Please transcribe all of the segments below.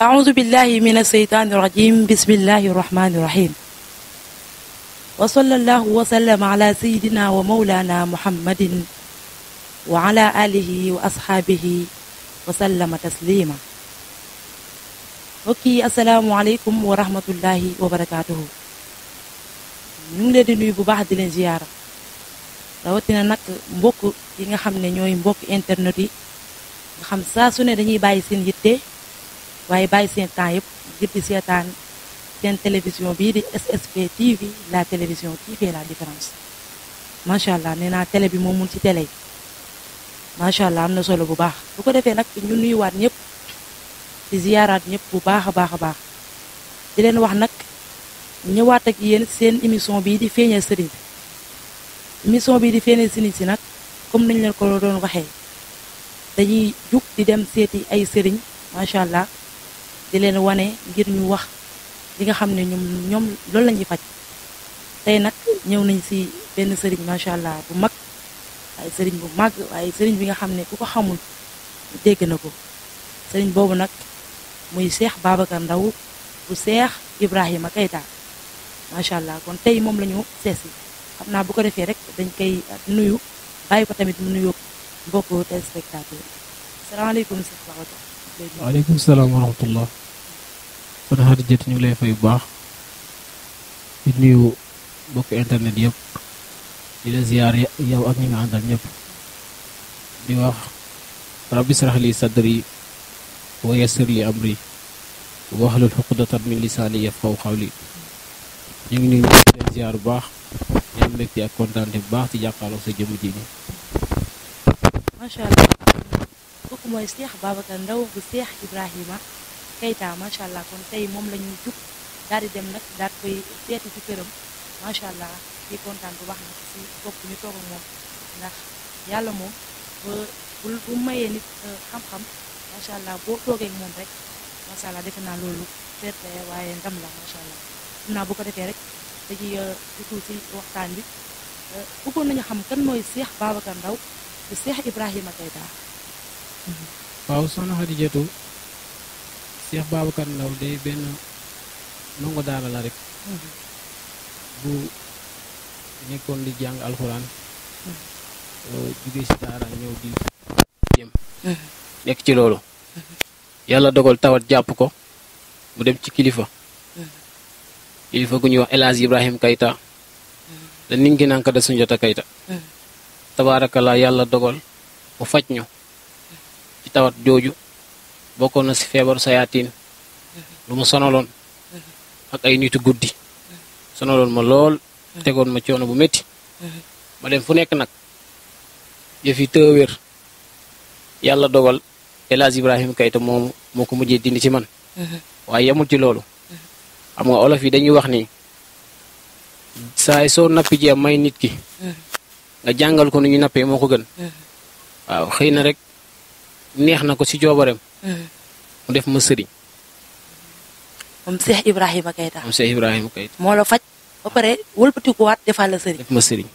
أعوذ بالله من الشيطان الرجيم بسم الله الرحمن الرحيم وصلى الله وسلم على سيدنا ومولانا محمد وعلى آله وأصحابه وسلم تسليما okki asalaamaaleykum wa rahmatullahi wa barakaatuhu ñu ngi leen di nuyu bu baax di leen ziyaara rawatina nag mbokk yi nga xam ne ñooy mbokk internet yi nga xam saa su ne dañuy bàyyi seen yitte waaye bàyyi seen temps yëpp ngir di seetaan seen télévision bii di SSP TV la télévision qui fait la différence macha allah nee naa télé bi moom mun ci télé yi macha allah am na solo bu baax bu ko defee nag ñu nuyuwaat ñëpp di ziyaaraat ñëpp bu baax a baax a baax di leen wax nag ñëwaat ak yéen seen émission bii di feeñal sëriñ si émission bii di feeñal sëriñ si nag comme nañ leen ko doon waxee dañuy jug di dem seeti ay sëriñ macha allah di leen wane ngir ñu wax li nga xam ne ñoom loolu la ñuy faj tey nag ñëw nañ si benn sëriñ macha allah bu mag waaye sëriñ bu mag waaye sëriñ bi nga xam ne ku ko xamul dégg na ko sëriñ boobu nag muy Cheikh Babacar Ndaw bu Cheikh Ibrahima Keita macha allah kon tey moom la ñu seesi xam naa bu ko defee rek dañ koy nuyu bàyyi ko tamit mu nuyoo mbokku téléspectateur salaamaaleykum Cheikh Babacar. waaleykum salaam wa rahmatullah. kon Xadijat ñu ngi lay fay bu baax di nuyu mbokku internet yëpp di la ziyaar yow ak ñi nga àndal ñëpp di wax rabbi israh li sadri wa yassir li amri wahlul uqdatan min lisaani yafqahu qawli ñu ngi nuyu di leen ziyaar bu baax di am mbégte ak kontaante bu baax ci jàkkaarloo sa jëmm ji nii. macha allah kooku mooy Cheikh Babacar Ndaw bu Cheikh Ibrahima Keita macha allah kon tey moom la ñuy jug daal di dem nag daal koy seeti ci këram macha allah di kontaan bu baax nag si bopp ñu toog ak moom ndax yàlla moom bu mayee nit xam-xam macha allah boo toogee ak moom rek macha allah defe naa loolu ferte waaye ndam la macha allah xam naa bu ko defee rek dañuy dugg ci waxtaan bi bëggoon nañu xam kan mooy Cheikh Babacar Ndaw bu Cheikh Ibrahima Keita. waaw soxna Xadijatu Cheikh Babacar Ndaw de benn ndongo daara la rek bu nekkoon di jàng alxuraan jóge si daara ñëw di dem nekk ci loolu yàlla dogal tawat jàpp ko mu dem ci kilifa gu ñuy wax El Hadj Ibrahima Keita da nin gi nanka da Sunjata Keita tabaarakallaa yàlla dogal mu faj ñu ci tawat jooju bokkoon na si feebaru sayaatiin lu ma sonaloon ak ay nitu guddi sonaloon ma lool tegoon ma coono bu métti ma dem fu nekk nag yëf yi tëwér yàlla dogal El Hadj Ibrahima Keita moomu moo ko mujjee dindi ci man waaye yemul ci loolu xam nga olof yi dañuy wax ni saay soo nappi jee may nit ki nga jàngal ko nu ñu nappee moo ko gën waaw xëy na rek neex na ko ci coobareem mu def ma sëriñ moom Cheikh Ibrahima Keita moom Cheikh Ibrahima Keita moo la faj ba pare wëlbatikuwaat defal la sëriñ def ma sëriñ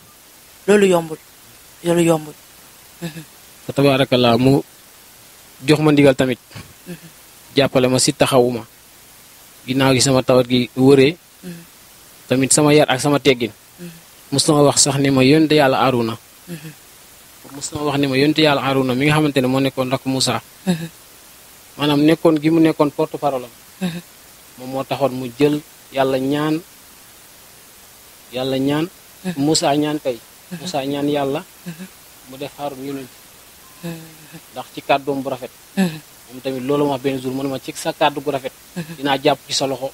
loolu yombul fa tabaarakallaa mu jox ma ndigal tamit jàppale ma si taxawuma ginnaaw gi sama tawat gi wëree tamit sama yar ak sama teggin mos na ma wax sax ni ma yonte yàlla Aaruna mi nga xamante ne moo nekkoon rak Moussa maanaam nekkoon gi mu nekkoon porte parole moom moo taxoon mu jël yàlla ñaan Moussa ñaan kay Moussa ñaan yàlla mu def Haarun yonent ndax ci kàddoom bu rafet moom tamit loolu ma wax benn jour mu ne ma ci sa kàddu gu rafet dinaa jàpp ci sa loxo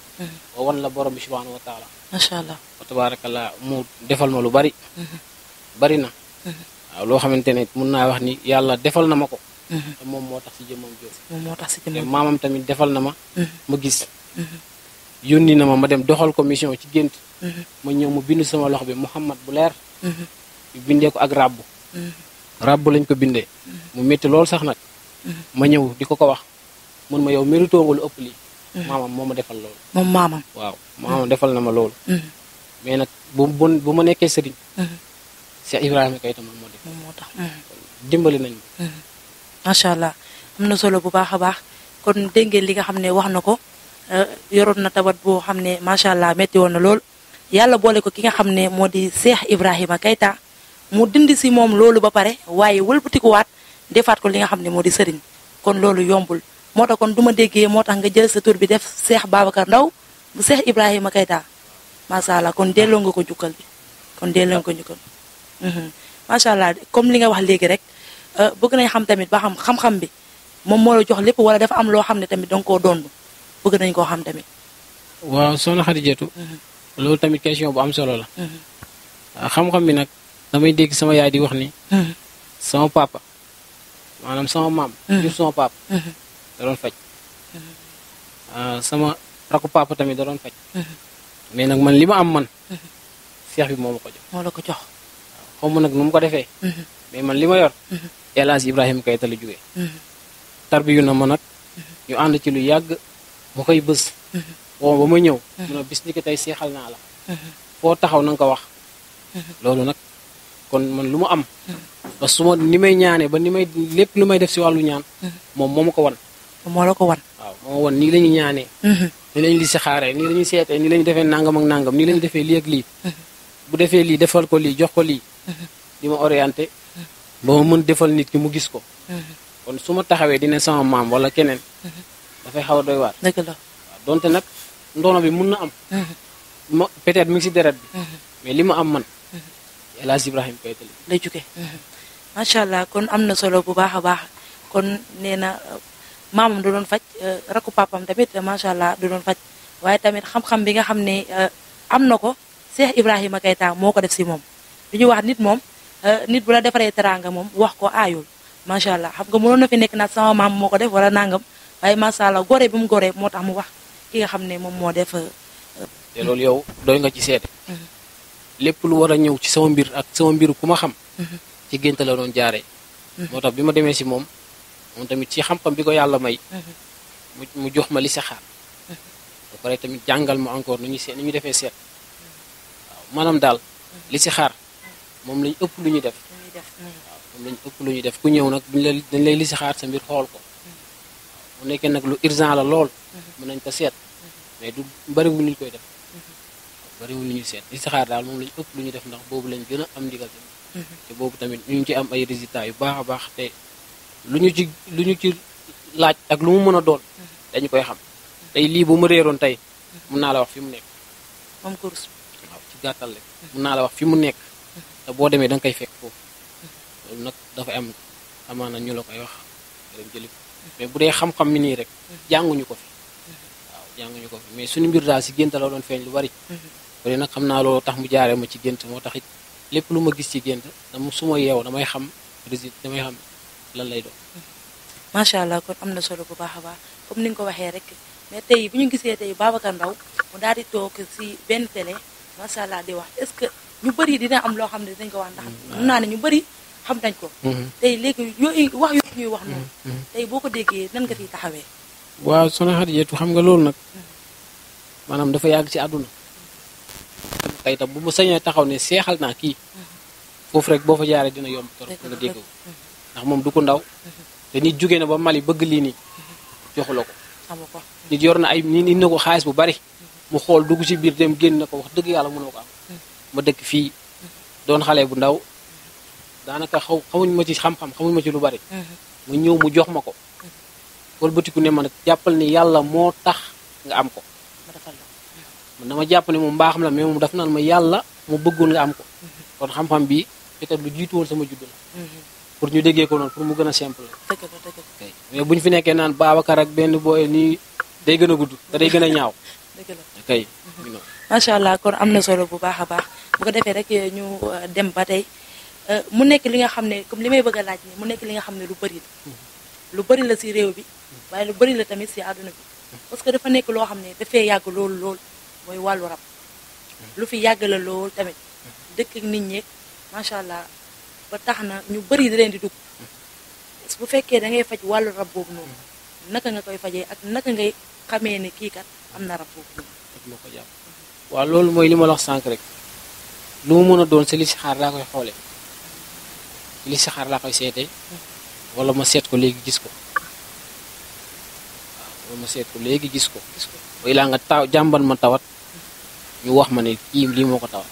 wa wan la borom bi subhanahu wa taala macha allah wa tabarakallah mu defal ma lu bari na waaw loo xamante ne mun naa wax ni yàlla defal na ma ko te moom moo tax si jëmmam jooju te maamam tamit defal na ma ma gis yónni na ma dem doxal ko mission ci gént ma ñëw mu bind sama loxo bi Muhammad bu leer ñu bindee ko ak ràbb lañ ko bindee mu métti loolu sax nag ma ñëw di ko wax mun ma yow mérito nga lu ëpp lii maamam moo ma defal loolu moom maamam waaw maamam defal na ma loolu mais nag bu ma nekkee sëriñ Cheikh Ibrahima Keita moom moo tax dimbali nañ macha allah am na solo bu baax a baax kon dégg ngeen li nga xam ne wax na ko yoroon na tawat boo xam ne macha allah metti woon na lool yàlla boole ko ki nga xam ne moo di Cheikh Ibrahima Keita mu dindi si moom loolu ba pare waaye wëlbatikuwaat defaat ko li nga xam ne moo di sëriñ kon loolu yombul moo tax kon du ma déggee moo tax nga jël sa tur bi def Cheikh Babacar Ndaw bu Cheikh Ibrahima Keita macha allah kon delloo nga ko jukkal bi kon delloo nga ko jukkal macha allah comme li nga wax léegi rek bëgg nañ xam tamit ba xam-xam bi moom moo la jox lépp wala dafa am loo xam ne tamit danga koo doon bëgg nañ koo xam tamit. waaw soxna Xadijatu loolu tamit question bu am solo la. xam-xam bi nag damay dégg sama yaay di wax ni. sama papa maanaam sama maam. jur sama papa. da doon faj. sama rakku papa tamit da doon faj. mais nag man li ma am man. seex bi moo ma ko jox. moo la ko jox. xaw ma nag nu mu ko defee. mais man li ma yor. El Hadj Ibrahima Keita la jógee. tarbiyu na ma nag. ñu ànd ci lu yàgg ma koy bës. ba ma ñëw. mu ne bis ni ko tey seexal naa la. foo taxaw na nga ko wax. loolu nag kon man lu mu am. ba su ma ni may ñaanee ba ni may lépp lu may def si wàllu ñaan. moom moo ma ko wan. moo la ko wan. waaw moo ma wan nii la ñuy ñaanee. nii la ñuy li si xaaree nii la ñuy seetee nii la ñuy defee nangam ak nangam nii la ñuy defee lii ak lii. bu defee lii defal ko lii jox ko lii. di ma orienté. ba ma mën defal nit ki mu gis ko. kon su ma taxawee dina sama maam wala keneen. dafay xaw a doy waar. dëgg la waaw donte nag ndono bi mun na am. ma peut-être mi ngi si deret bi. mais li ma am man. El Hadj Ibrahima Keita lay jóge macha allah kon am na solo bu baax a baax kon nee na maamam du doon faj rakku papam tamit macha allah du doon faj waaye tamit xam-xam bi nga xam ne am na ko Cheikh Ibrahima Keita moo ko def si moom. du ñu wax nit moom nit bu la defaree teraanga moom wax ko aayul macha allah xam nga mënoon na fi nekk nag sama maam moo ko def wala nangam waaye macha allah gore bi mu gore moo tax mu wax ki nga xam ne moom moo def. te loolu yow doy nga ci seete. lépp lu war a ñëw ci sama mbir ak sama mbiru ku ma xam. ci gént la doon jaaree. moo tax bi ma demee si moom tamit ci xam-xam bi ko yàlla may. mu jox ma li si xaar. ba pare tamit jàngal ma encore nu ñu defee seet. waaw maanaam daal li si xaar moom lañ ëpp lu ñu def. waaw moom lañ ëpp lu ñu def ku ñëw nag dañ lay li si xaar sa mbir xool ko. mu nekkee nag lu urgent la lool. mën nañ ko seet. mais du bariwul lu ñu koy def. bariwul lu ñuy seet li si xaar daal moom lañ ëpp lu ñu def ndax boobu lañ gën a am ndigal tamit. te boobu tamit ñu ngi ci am ay résultats yu baax a baax te lu ñu ci laaj ak lu mu mën a doon. dañu koy xam tey lii bu ma réeroon tey mun naa la wax fi mu nekk. moom course waaw ci gàttal rek mun naa la wax fi mu nekk. te boo demee da nga koy fekk foofu. loolu nag dafa am amaana ñu la koy wax dem jëli ko mais bu dee xam-xam mi nii rek jànguñu ko fi. waaw jànguñu ko fi mais suñu mbir daal si gént la doon feeñ lu bari. kon nag xam naa loolu tax mu jaaree ma ci gént moo tax it lépp lu ma gis ci gént dama su ma yeew damay xam résultat damay xam lan lay doon. macha allah kon am na solo bu baax a baax comme ni nga ko waxee rek mais tey bu ñu gisee tey Babacar Ndaw mu daal di toog si benn télé macha allah di wax est-ce que ñu bëri dina am loo xam ne dinañ ko wax ndax mun naa ne ñu bëri xam nañ ko. tey léegi yooyu wax yooyu ñuy wax noonu. tey boo ko déggee nan nga fiy taxawee. waaw soxna Xadijatu xam nga loolu nag maanaam dafa yàgg ci àdduna. Keita bu ma sañee taxaw ne seexal naa kii foofu rek boo fa jaaree dina yomb trop nga dégg ko ndax moom du ko ndaw te nit jóge na ba Mali bëgg lii nii joxu la ko nit yor na ay nit na ko xaalis bu bari mu xool dugg ci biir dem génn na ko wax dëgg yàlla mënoo ko am ma dëkk fii doon xale bu ndaw daanaka xamuñ ma ci xam-xam xamuñ ma ci lu bari ma ñëw mu jox ma ko wëlbatiku ne ma nag jàppal ni yàlla moo tax nga am ko man dama jàpp ne moom mbaaxam la mais moom daf naan ma yàlla mu bëggoon nga am ko kon xam-xam bi peut-être lu jiitu woon sama judd la pour ñu déggee ko noonu pour mu gën a simple la mais bu ñu fi nekkee naan Babacar ak benn booy nii day gën a gudd te day gën a ñaaw kay macha allah kon am na solo bu baax a baax bu ko defee rek ñu dem ba tey mu nekk li nga xam ne comme li may bëgg a laaj ni mu nekk li nga xam ne lu bëri la si réew bi waaye lu bëri la tamit si àdduna bi parce que dafa nekk loo xam ne dafay yàgg lool mooy wàllu rab lu fi yàgg la lool tamit dëkk ak nit ñeeg macha allah ba tax na ñu bëri di leen di dugg bu fekkee da ngay faj wàllu rab boobu noonu naka nga koy fajee ak naka ngay xamee ne kii kat am na rab boobu noonu. ko jàpp waaw loolu mooy li ma la wax sànq rek lu mu mën a doon si li si xaar laa koy xoolee si li si xaar laa koy seetee wala ma seet ko léegi gis ko ma seet ko léegi gis ko way laa nga taw jàmban ma tawat ñu wax ma ne kii lii moo ko tawat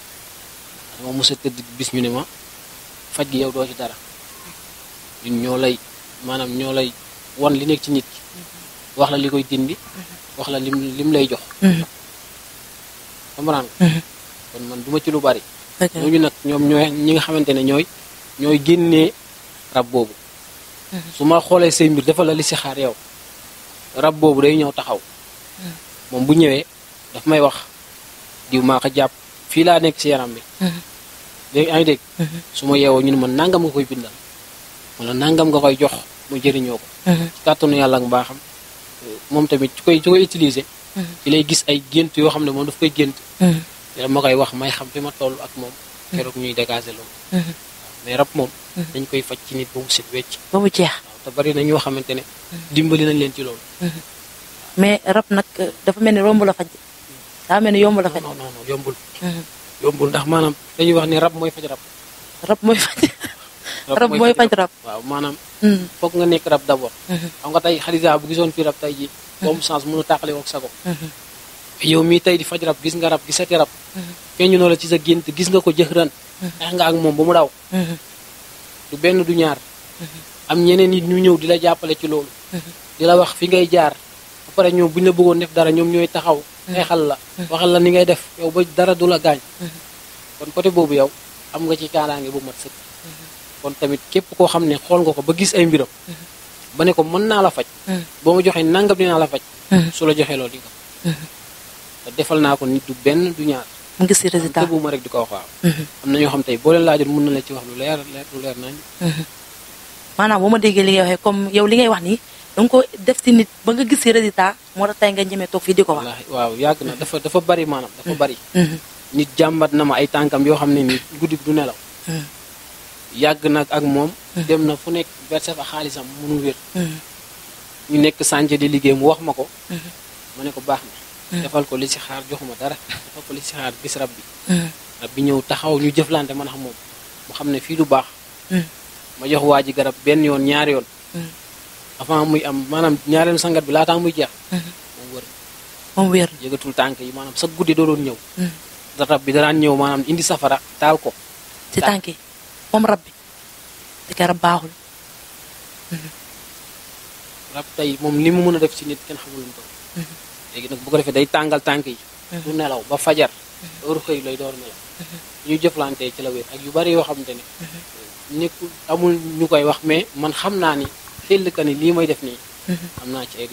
dama mos a tëdd bis ñu ne ma faj gi yow doo ci dara ñun ñoo lay wan li nekk ci nit ki wax la li koy dindi wax la lim lay jox comprendre kon man duma ci lu bari ñooñu nag ñoom ñooy ñi nga xamante ne ñooy génnee rab boobu su ma xoolee say mbir dafa la li si xaar yow rab boobu day ñëw taxaw moom bu ñëwee daf may wax diw maa ko jàpp fii laa nekk ci yaram bi léegi yaa ngi dégg su ma yeewoo ñu ne man nangam nga koy bindal wala nangam nga koy jox mu jëriñoo ko ci kàttanu yàlla ak mbaaxam moom tamit ci koy utiliser ci lay gis ay gént yoo xam ne moom daf koy gént ma koy wax may xam fi ma toll ak moom keroog ñuy dégager loolu mais rab moom dañ koy faj ci nit ba mu set wecc ba mu jeex waaw te bari na ñoo xamante ne dimbali nañ leen ci loolu mais rab nag dafa mel ni romb la faj daa mel ni yomb la faj non yombul ndax maanaam dañuy wax ni rab mooy faj rab rab mooy faj rab mooy faj rab waaw maanaam foog nga nekk rab d'abord xam nga tey Xadija bu gisoon fii rab tey ji boobu chance mënu tàqale ak sago yow mii tey di faj rab gis nga rab gisati rab feeñu noo la ci sa gént gis nga ko jëxëran xeex nga ak moom ba mu daw du benn du ñaar am ñeneen nit ñu ñëw di la jàppale ci loolu di la wax fi ngay jaar ba pare ñoom bu ñu la bëggoon def dara ñoom ñooy taxaw xeexal la waxal la ni ngay def yow ba dara du la gaañ kon côté boobu yow am nga ci kaaraange bu mat sëkk kon tamit képp koo xam ne xool nga ko ba gis ay mbiram ba ne ko mën naa la faj boo ma joxee nangam dinaa la faj su la joxee loolu di nga te defal naa ko nit du benn du ñaar mu gis ci résultat tëbu ma rek di ko wax waaw am na ñoo xam tey boo leen laajoon mën na la ci wax lu leer nañ maanaam bu ma déggee li ngay waxee comme yow li ngay wax nii danga ko def ci nit ba nga gis ci résultat moo tax tey nga ñemee toog fii di ko wax waaw yàgg na dafa bari maanaam dafa bari nit jàmbat na ma ay tànkam yoo xam ne nii guddi du nelaw yàgg nag ak moom dem na fu nekk versé fa xaalisam mënul wér ñu nekk sànce di liggéey mu wax ma ko ma ne ko baax na defal ko li si xaar joxuma dara defal ko li si xaar gis rab bi ñëw taxaw ñu jëflante man xam moom mu xam ne fii du baax ma jox waa ji garab benn yoon ñaari yoon avant muy am maanaam ñaareelu sangat bi laataa muy jeex moom wér yëgatul tànk yi maanaam sa guddi doo doon ñëw rab bi daraan ñëw maanaam indi safara taal ko ci tànk yi moom rab bi te rab baaxul rab tey moom li mu mën a def ci nit kenn xamul lu mu doon léegi nag bu ko defee day tàngal tànk yi du nelaw ba fajar heure xëy lay door nelaw ñu jëflante ci la wér ak yu bari yoo xamante ne nekkul amul ñu koy wax mais man xam naa ni xel ka ni lii may def nii am naa ci ay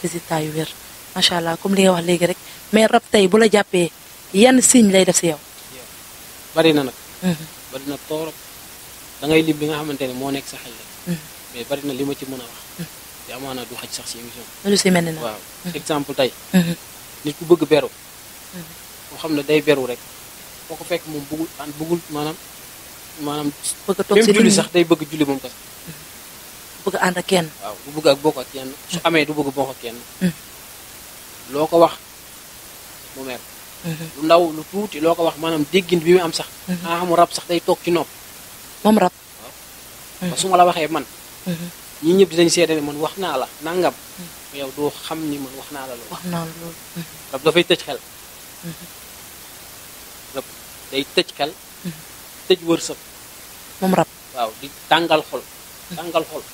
résultats yu wér macha allah comme li nga wax léegi rek mais rab tey bu la jàppee yan signe lay def si yow bari na nag bari na torop da ngay lim bi nga xamante ne moo nekk sa xel rek mais bari na li ma ci mën a wax te amaana du xaj sax si émission lu si mel ni waaw exemple tey nit ku bëgg beru moo xam ne day beru rek foo ko fekk moom bëggul maanaam bëgg a toog si même julli sax day bëgg julli moom kese bëgg a ànd ak kenn waaw du bëgg ak bokk ak kenn su amee du bëgg bokk ak kenn loo ko wax mu mer lu ndaw lu tuuti loo ko wax maanaam déggin bi mu am sax xamu rab sax day toog ci nopp moom rab waaw ba su ma la waxee man ñi ñëpp dinañ seede ne man wax naa la nangam yow doo xam ni man wax naa la loolu wax naa la loolu rab dafay tëj xel rab day tëj xel tëj wërsëg moom rab waaw di tàngal xol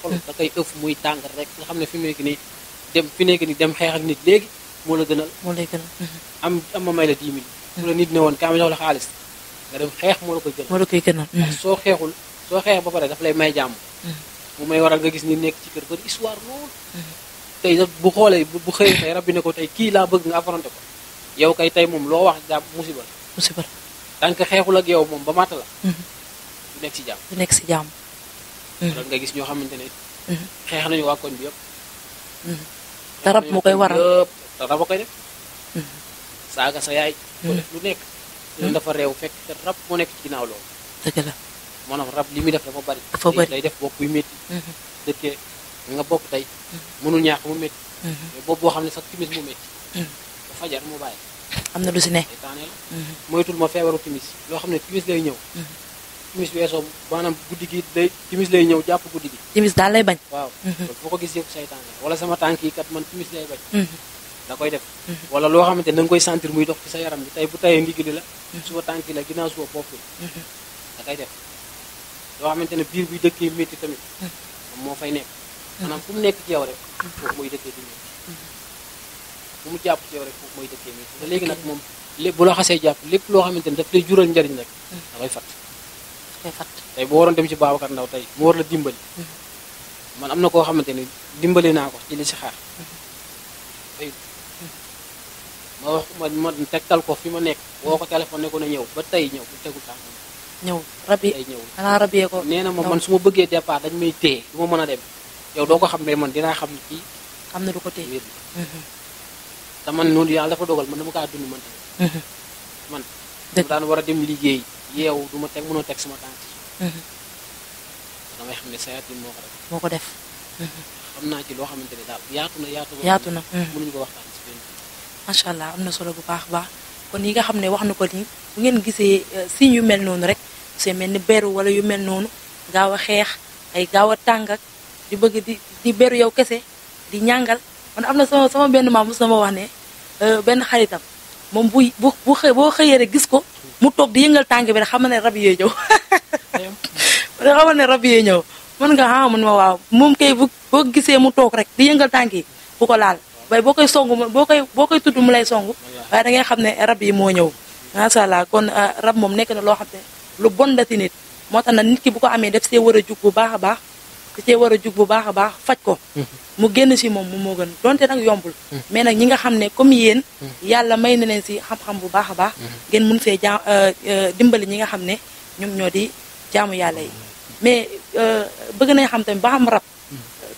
xol da koy ëf muy tàng rek nga xam ne fi mu nekk nii dem xeex ak nit léegi moo la gënal am ma may la 10 000 bu la nit ne woon kaa ma jox la xaalis nga dem xeex moo la koy gënal soo xeex ba pare daf lay may jàmm mu may waral nga gis ni nekk ci kër bari histoire loolu tey bu xoolee bu xëy rab bi ne ko tey kii laa bëgg nga affronté ko yow kay tey moom loo wax jàmm musiba la tant que xeexul ak yow moom ba màtt la du nekk si jàmm waral nga gis ñoo xamante ne xeex nañu waa koñ bi yëpp te rab moo koy waral te rab a koy def saaga sa yaay ko def lu nekk leen dafa réew fekk te rab moo nekk ci ginnaaw loolu dëgg la maanaam rab li muy def dafa bari day def bopp yu métti dëkkee nga bopp tey mënul ñaax mu métti mais bopp boo xam ne sax timis mu métti ba fajar mu bàyyi am na lu si ne taane la moytul ma feebaru timis loo xam ne timis lay ñëw timis weesoo maanaam guddi gi day timis lay ñëw jàpp guddi gi. timis daal lay bañ. waaw foo ko gis yëpp saytaan la wala sama tànk yi kat man timis lay bañ. da koy def. wala loo xamante ne da nga koy sentir muy dox ci sa yaram bi tey bu tayee ndigg li la. suba tànk yi la ginnaaw suba bopp la. da koy def loo xamante ne biir buy dëkkee métti tamit. moo fay nekk. maanaam fu mu nekk ci yow rek. foofu mooy dëkkee di métti. fu mu jàpp ci yow rek foofu mooy dëkkee métti te léegi nag moom lépp bu la xasee jàpp lépp loo xamante ne daf lay jural njariñ rek. da koy fat. tey boo waroon dem ci Babacar Ndaw tey mu war la dimbali. man am na koo xamante ni dimbali naa ko ci li si xaar. ma wax ma tegtal ko fi ma nekk woo ko téléphone ne ko na ñëw ba tey ñëw bu tegul tànk ñëw rab yi tey ñëwul xanaa rab yee ko nee na ma man su ma bëggee départ dañ may téye du ma mën a dem yow doo ko xam ne man dinaa xam ci xam ne du ko téye wér te man noonu yàlla dafa dogal man dama kaa dund man tamit man dama daan war a dem liggéey yeewu du ma teg mënoo teg sama tànk damay xam ne sayatin moo ko def xam naa ci loo xamante ne daal yaatu na mënuñu ko waxtaan ci benn macha allah am na solo bu baax baax kon yi nga xam ne wax na ko ni bu ngeen gisee signes yu mel noonu rek c'est mel ni beru wala yu mel noonu gaaw a xeex ay gaaw a tàng ak di bëgg di beru yow kese di ñàngal man am na sama benn maam mos na ma wax ne benn xaritam moom boo xëyee rek gis ko mu toog di yëngal tàng bi rek xam ne rab yee ñëw xamal ne rab yee ñëw mën nga mun ma waaw moom kay boo gisee mu toog rek di yëngal tànk yi bu ko laal waaye boo koy songu boo koy tudd mu lay songu waaye da ngay xam ne rab yi moo ñëw macha allah kon rab moom nekk na loo xam ne lu bon la ci nit moo tax nag nit ki bu ko amee def see war a jug bu baax a baax da cee war a jug bu baax a baax faj ko mu génn si moom moo gën donte nag yombul mais nag ñi nga xam ne comme yéen yàlla may na leen si xam-xam bu baax a baax ngeen mun see dimbali ñi nga xam ne ñoom ñoo di jaamu yàlla yi mais bëgg nañ xam tamit ba xam rab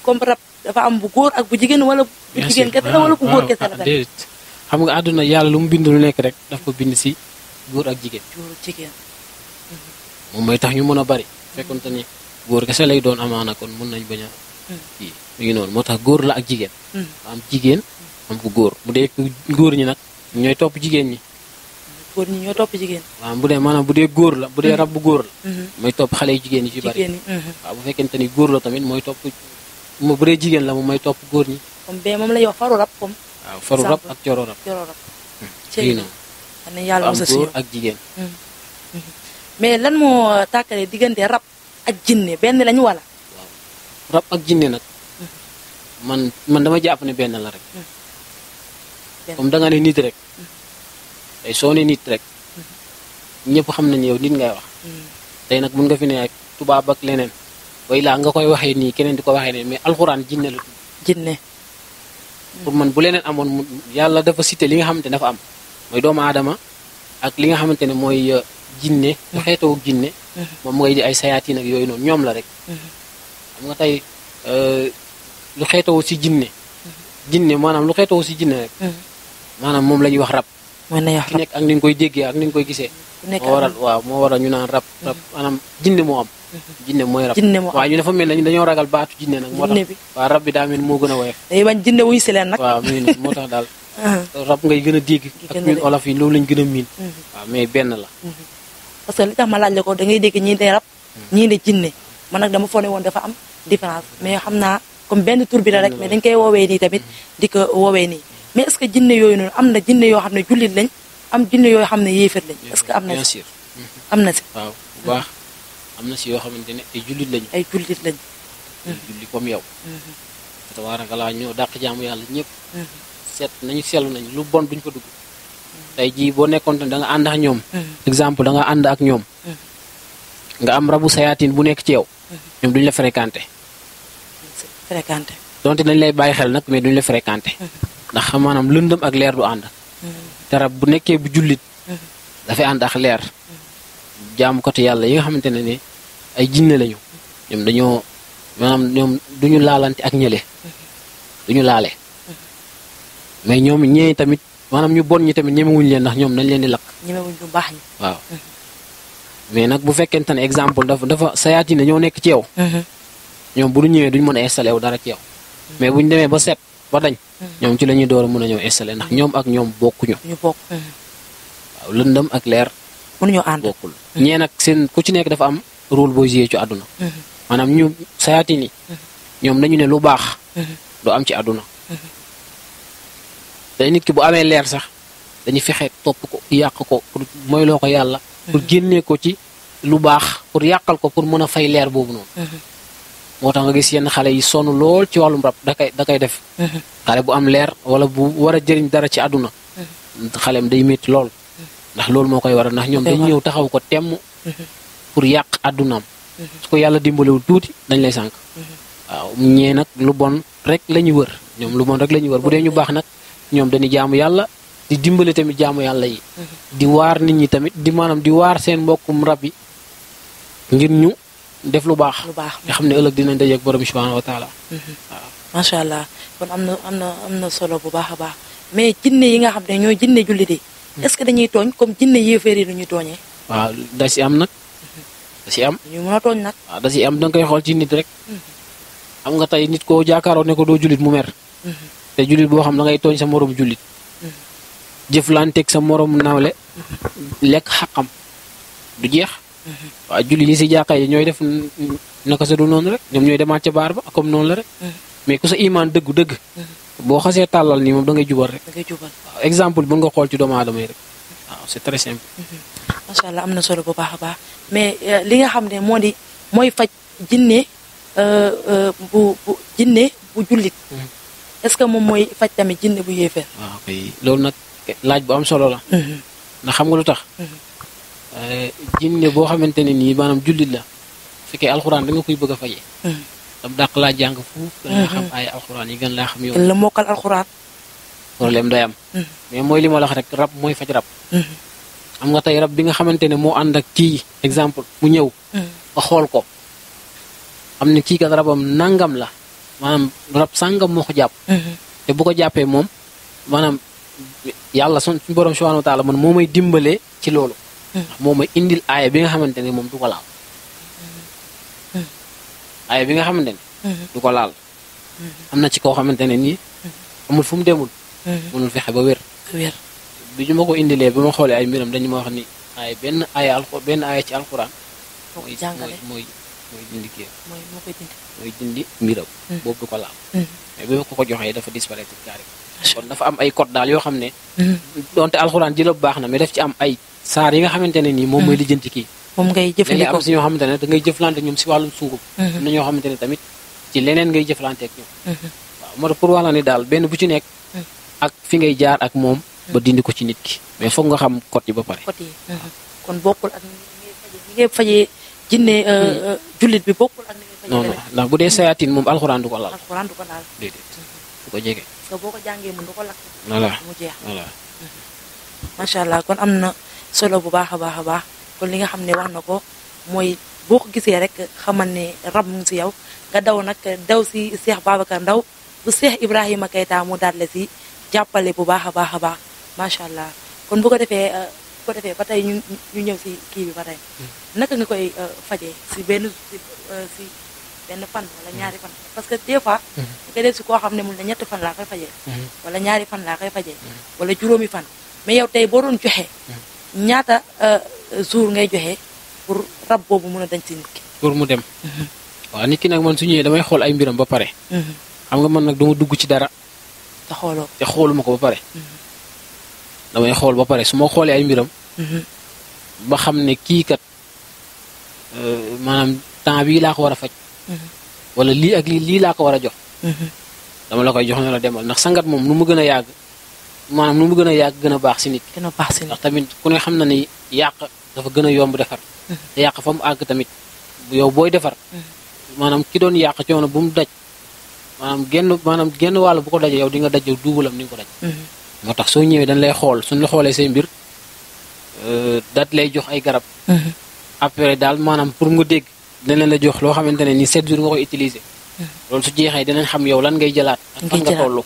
comme rab dafa am bu góor ak bu jigéen wala bu jigéen kese la wala bu góor kese la tamit xam nga àdduna yàlla lu mu bind lu nekk rek daf ko bind si góor ak jigéen moom mooy tax ñu mën a bari fekkonte ni góor kese lay doon amaana kon mën nañ bañ a kii mu ngi noonu moo tax góor la ak jigéen am jigéen am ku góor bu dee góor ñi nag ñooy topp jigéen ñi góor ñi ñoo topp jigéen waaw bu dee maanaam bu dee góor la bu dee rab bu góor la mooy topp xale yu jigéen ñi ci bari waaw bu fekkente ni góor la tamit mooy topp bu dee jigéen la moom mooy topp góor ñi comme bee moom lay wax faru rab comme waaw faru rab ak coro rab ci noonu xam yàlla am góor ak jigéen mais lan moo tàkkale diggante rab ak jinne benn lañu wala waaw rab ak jinne nag man dama jàpp ne benn la rek comme da nga ne nit rek tey soo ne nit rek ñëpp xam nañu yow nit ngay wax tey nag mun nga fi ne ak tubaab ak leneen way laa nga koy waxee nii keneen di ko waxee ne mais alxuraan jinne la tudd jinne pour man bu leneen amoon yàlla dafa cité li nga xamante ne dafa am mooy doomu aadama ak li nga xamante ne mooy jinne lu xeetoo jinne moom ngay di ay sayaatiin ak yooyu noonu ñoom la rek xam nga tey lu xeetoo si jinne maanaam lu xeetoo si jinne rek maanaam moom la ñuy wax rab ki nekk ak ni nga koy déggee ak ni nga koy gisee moo waral ñu naan rab maanaam jinne moo am jinne mooy rab waaw ñu dafa mel ne dañoo ragal baatu jinne nag moo tax waaw rab bi daa mel moo gën a woyof day bañ jinne wuy si leen nag waaw muy moo tax daal rab ngay gën a dégg ak ñun olof yi loolu lañ gën a miin waaw mais benn la parce que li tax ma laaj la ko da ngay dégg ñii de rab ñii de jinne man nag dama foog ne woon dafa am différence mais xam naa comme benn tur bi la rek mais dañ koy woowee nii tamit di ko woowee nii mais est-ce que jinne yooyu noonu am na jinne yoo xam ne jullit lañ am jinne yoo xam ne yéefar lañ est-ce que am na bien sûr am na si waaw bu baax am na si yoo xamante ne ay jullit lañu ay jullit lañ julli comme yow tabaarakalaa ñoo dàq jaamu yàlla ñëpp nañu seetlu nañu lu bon duñ ko dugg tey jii boo nekkoon da nga ànd ak ñoom exemple da nga ànd ak ñoom nga am rabu sayaatin bu nekk ci yow ñoom duñu la fréquenté donte dañ lay bàyyi xel nag mais duñu la fréquenté ndax maanaam lëndëm ak leer du ànd te rab bu nekkee bu jullit dafay ànd ak leer jaamu côté yàlla yi nga xamante ne ni ay jinne lañu ñoom dañoo maanaam ñoom duñu laalante ak ñële duñu laale mais ñoom ñee tamit maanaam ñu bon ñi tamit ñemewuñu leen ndax ñoom nañ leen di lakk ñemewuñ bu baax ñi waaw mais nag bu fekkente ne exemple dafa sayaatine ñoo nekk ci yow ñoom bu ñu ñëwee duñu mën a installé wu dara ci yow mais bu ñu demee ba set ba dañ ñoom ci la ñuy door a mën a ñëw installé ndax ñoom ak ñoom bokkuñu ñu bokk waaw lëndëm ak leer mënuñoo ànd. bokkul ñee nag seen ku ci nekk dafa am rôle booy joué ci àdduna. maanaam ñu sayaatin yi ñoom dañu ne lu baax. du am ci àdduna. day nit ki bu amee leer sax dañuy fexe topp ko yàq ko pour moyloo ko yàlla. pour génnee ko ci lu baax pour yàqal ko pour mën a fay leer boobu noonu. moo tax nga gis yenn xale yi sonn lool ci wàllum rab da koy def. xale bu am leer wala bu war a jëriñ dara ci àdduna. xaleem day métti lool. ndax loolu moo koy waral ndax ñoom dañu ñëw taxaw ko temm. pour yàq àddunaam. su ko yàlla dimbalewul tuuti dañ lay sànq. waaw ñee nag lu bon rek la ñuy wër ñoom lu bon rek la ñuy wër bu dee ñu baax nag ñoom dañuy jaamu yàlla di dimbale tamit jaamu yàlla yi. di waar nit ñi tamit di maanaam di waar seen mbokkum rab yi ngir ñu def lu baax. nga xam ne ëllëg dinañ dajeeg borom bi subhanahu wa taala. waaw macha allah kon am na solo bu baax a baax mais jinne yi nga xam ne ñooy jinne jullit yi. est-ce que dañuy tooñ comme jinne yéeféer yi nu ñuy tooñee. waaw da si am nag. da si am ñu mën a tooñ nag. waaw da si am da nga koy xool ci nit rek. xam nga tey nit koo jaakaaroo ne ko doo jullit mu mer. te jullit boo xam da ngay tooñ sa morom jullit. jëflanteeg sa morom nawle. lekk xaqam du jeex. waaw jullit yi si jàkka yi ñooy def naka sa du noonu rek ñoom ñooy demaat ca baar ba comme noonu la rek. mais ku sa imaan dëgg. boo xasee tàllal nii moom da ngay jubal rek. da ngay jubal waaw exemple bu nga xool ci doomu aadama yi rek. waaw c'est très simple. macha allah am na solo bu baax a baax mais li nga xam ne mooy faj jinne bu jinne bu jullit. est-ce que moom mooy faj tamit jinne bu yéefeer. waaw kay loolu nag laaj bu am solo la. ndax xam nga lu tax. jinne boo xamante ne nii maanaam jullit la fekkee alxuraan da nga koy bëgg a fajee. dam dàq laa jàng fuuf. gën laa xam ay alxuraan yi gën laa xam yow. gën la mokkal alxuraan. problème day am. mais mooy li ma la wax rek rab mooy faj rab. xam nga tey rab bi nga xamante ne moo ànd ak kii exemple mu ñëw. nga xool ko. xam ne kii kat rabam nangam la maanaam rab sàngam moo ko jàpp. te bu ko jàppee moom maanaam yàlla suñu borom subhanahu wa taala man moo may dimbalee ci loolu. ndax moo may indil aaya bi nga xamante ne moom du ko laal. aaya bi nga xamante ne. du ko laal. am na ci koo xamante ne nii. amul fu mu demul. mënul fexe ba wér. bi ñu ma ko indilee bi ma xoolee ay mbiram dañu ma wax ni ay benn aaya ci alxuraan. mooy dindi kii. mooy dindi mbiram. boobu du ko laal. mais bi ma ko joxee dafa disparaître carrément. kon dafa am ay code daal yoo xam ne. donte alxuraan ji la baax na mais daf ci am ay saar yi nga xamante ne nii moom mooy lijjanti kii. moom ngay jëfandikoo am si ñoo xamante ne da ngay jëflante ñoom si wàllum sunguf. am na ñoo xamante ne tamit ci leneen ngay jëflanteek ñoom. waaw moo tax pour wax la ni daal benn bu ci nekk. ak fi ngay jaar ak moom. ba dindi ko ci nit ki mais foog nga xam code yi ba pare. code yi kon bokkul ak ni ngay fajee jinne jullit bi bokkul ak ni ngay fajee. non ndax bu dee sayaatin moom alxuraan du ko laal. alxuraan du ko laal. déedéet du ko jege. parce que boo ko jàngee mën du ko lakk. voilà mu jeex. voilà. macha allah kon am na solo bu baax a baax kon li nga xam ne wax na ko mooy boo ko gisee rek xamal ne rab mu ngi si yow nga daw nag daw si Cheikh Babacar Ndaw bu Cheikh Ibrahima Keita mu daal la si jàppale bu baax a baax macha allah kon bu ko defee ba tey ñu ñëw si kii bi ba tey naka nga koy fajee si benn fan wala ñaari fan parce que des fois nga def si koo xam ne mun na ñetti fan laa koy fajee wala ñaari fan laa koy fajee wala juróomi fan mais yow tey boo doon joxe ñaata jour ngay joxe pour rab boobu mun a dañ si nit ki pour mu dem waaw nit ki nag man su ñëwee damay xool ay mbiram ba pare xam nga man nag dama dugg ci dara te xooluma ko ba pare damay xool ba pare su ma xoolee ay mbiram ba xam ne kii kat maanaam temps bii laa ko war a faj wala lii ak lii laa ko war a jox dama la koy jox ne la demal ndax sangat moom nu mu gën a yàgg maanaam nu mu gën a yàgg gën a baax si nit ndax tamit ku ne xam na ni yàq dafa gën a yomb defar te yàq fa mu àgg tamit yow booy defar maanaam ki doon yàq coono bu mu daj maanaam genn wàll bu ko dajee yow di nga daj yow duubalam ni nga ko daj moo tax soo ñëwee dañ lay xool suñ la xoolee say mbir daat lay jox ay garab après daal maanaam pour nga dégg dinañ la jox loo xamante ne ni 7 jours nga koy utiliser loolu su jeexee dinañ xam yow lan ngay jëlaat ak fan nga toll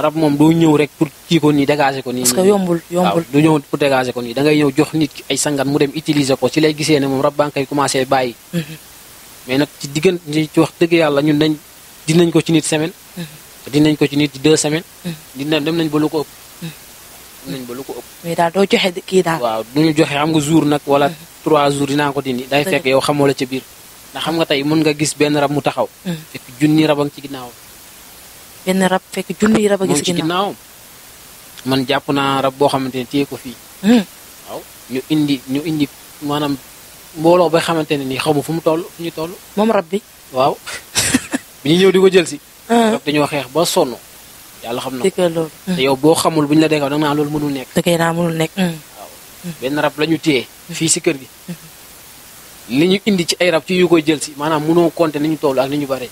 rab moom doo ñëw rek pour kii ko nii dégager ko nii parce que yombul waaw du ñëw pour dégager ko nii da ngay ñëw jox nit ki ay sangat mu dem utiliser ko ci lay gisee ne moom rab baa nga koy commencé bàyyi mais nag ci diggante ci wax dëgg yàlla ñun dinañ ko ci nit semaine dinañ ko ci nit 2 semaines dem nañ ba lu ko ëpp am nañ ba lu ko ëpp. mais daal doo joxe kii daal. waaw du ñu joxe xam nga jour nag wala 3 jours dinaa ko dindi day fekk yow xamoo la ca biir ndax xam nga tey mën nga gis benn rab mu taxaw. fekk junni rab a ngi ci ginnaawam. benn rab fekk junni rab a ngi ci ginnaawam. man jàpp naa rab boo xamante ne téye ko fii. waaw ñu indi maanaam mbooloo ba xamante ne nii xaw ma fu ñu toll. moom rab bi. waaw bi ñu ñëw di ko jël si. rab dañoo xeex ba sonn. yàlla xam na ko loolu. te yow boo xamul bu ñu la déggoo da nga naan loolu mënul nekk. da ngay naan mënul nekk. waaw benn rab la ñu téye. fii si kër gi. li ñu indi ci ay rab ci yu koy jël si maanaam mënoo compter ni ñu toll ak ni ñu bare.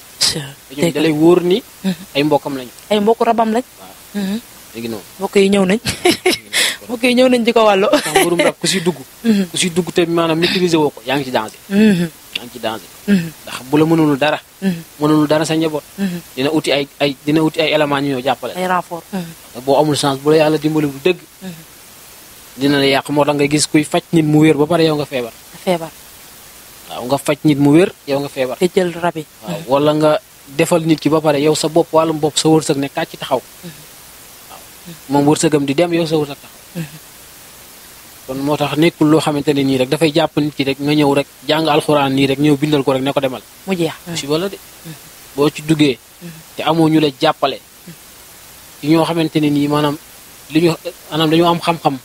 da lay wóor ni. ay mbokkam lañu. ay mbokku rabam lañ. waaw léegi noonu. mbokk yi ñëw nañ. mbokk yi ñëw nañ di ko wàllo. ndax mbirum rab ku si dugg. ku si dugg te maanaam maîtriser woo ko yaa ngi ci danger. yaa ngi ci danger. ndax bu la mënulul dara. mënulul dara sa njaboot. dina uti ay éléments ñu ñëw jàppale. ay renfort. boo amul chance bu la yàlla dimbali bu dëgg. dina la yàq moo tax nga gis kuy faj nit mu wér ba pare yow nga feebar. waaw nga faj nit mu wér yow nga feebar. nga jël rab yi. waaw wala nga defal nit ki ba pare yow sa bopp wàllum bopp sa wërsëg ne kàcc taxaw. waaw moom wërsëgam di dem yow sa wërsëg taxaw. kon moo tax nekkul loo xamante ne nii rek dafay jàpp nit ki rek nga ñëw rek jàng alxuraan nii rek ñëw bindal ko rek ne ko demal. mu jeex si wala de. boo ci duggee. te amoo ñu la jàppale. ci ñoo xamante ne nii maanaam dañoo am xam-xam.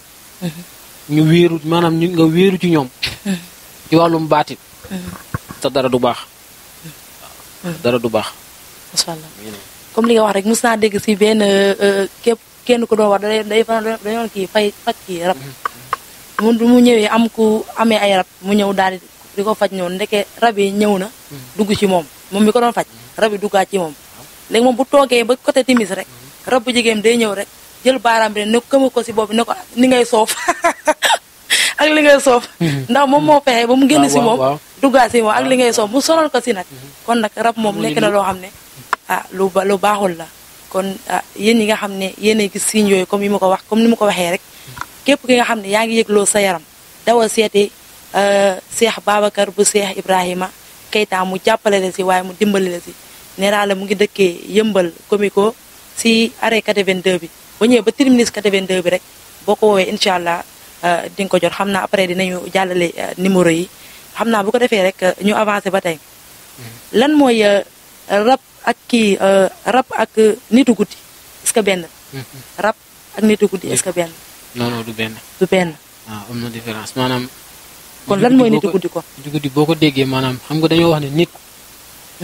ñu wéeru maanaam nga wéeru ci ñoom. ci wàllum baatit. sa dara du baax. dara du baax. macha allah comme li nga wax rek mos naa dégg si benn kenn ku doon wax dañoo kii faj kii rab. mu ñëwee am ku amee ay rab mu ñëw daal di ko faj ñoonu ndeke rab yi ñëw na. dugg ci moom mi ko doon faj. rab yi duggaat ci moom. léegi moom bu toogee ba côté timis rek rab bu jigéen day ñëw rek jël baaraam bi ne këma ko si boobu ne ko ni ngay soof ak li ngay soof. ndax moom moo fexe ba mu génn si moom. duggaat si moom ak li ngay soof mu sonal ko si nag. kon nag rab moom nekk na loo xam ne lu baaxul la. kon yéen ñi nga xam ne yéen a gis signes yooyu comme ni ma ko waxee rek. képp ki nga xam ne yaa ngi yëgloo sa yaram dawal seeti Cheikh Babacar bu Cheikh Ibrahima Keita mu jàppale la si waaye mu dimbali la si nee naa la mu ngi dëkkee yëmbal comico si arrêt 82 bi ba ñëwee ba terminus 82 bi rek boo ko woowee incha allah di nga ko jot xam naa après dinañu jàllale numéro yi xam naa bu ko defee rek ñu avancé ba tey lan mooy rab ak nitu guddi est-ce que benn rab ak nitu guddi est-ce que benn non du benn. du benn. waaw am na différence maanaam. kon lan mooy nitu guddi ko. nitu guddi boo ko déggee maanaam xam nga dañoo wax ne nit.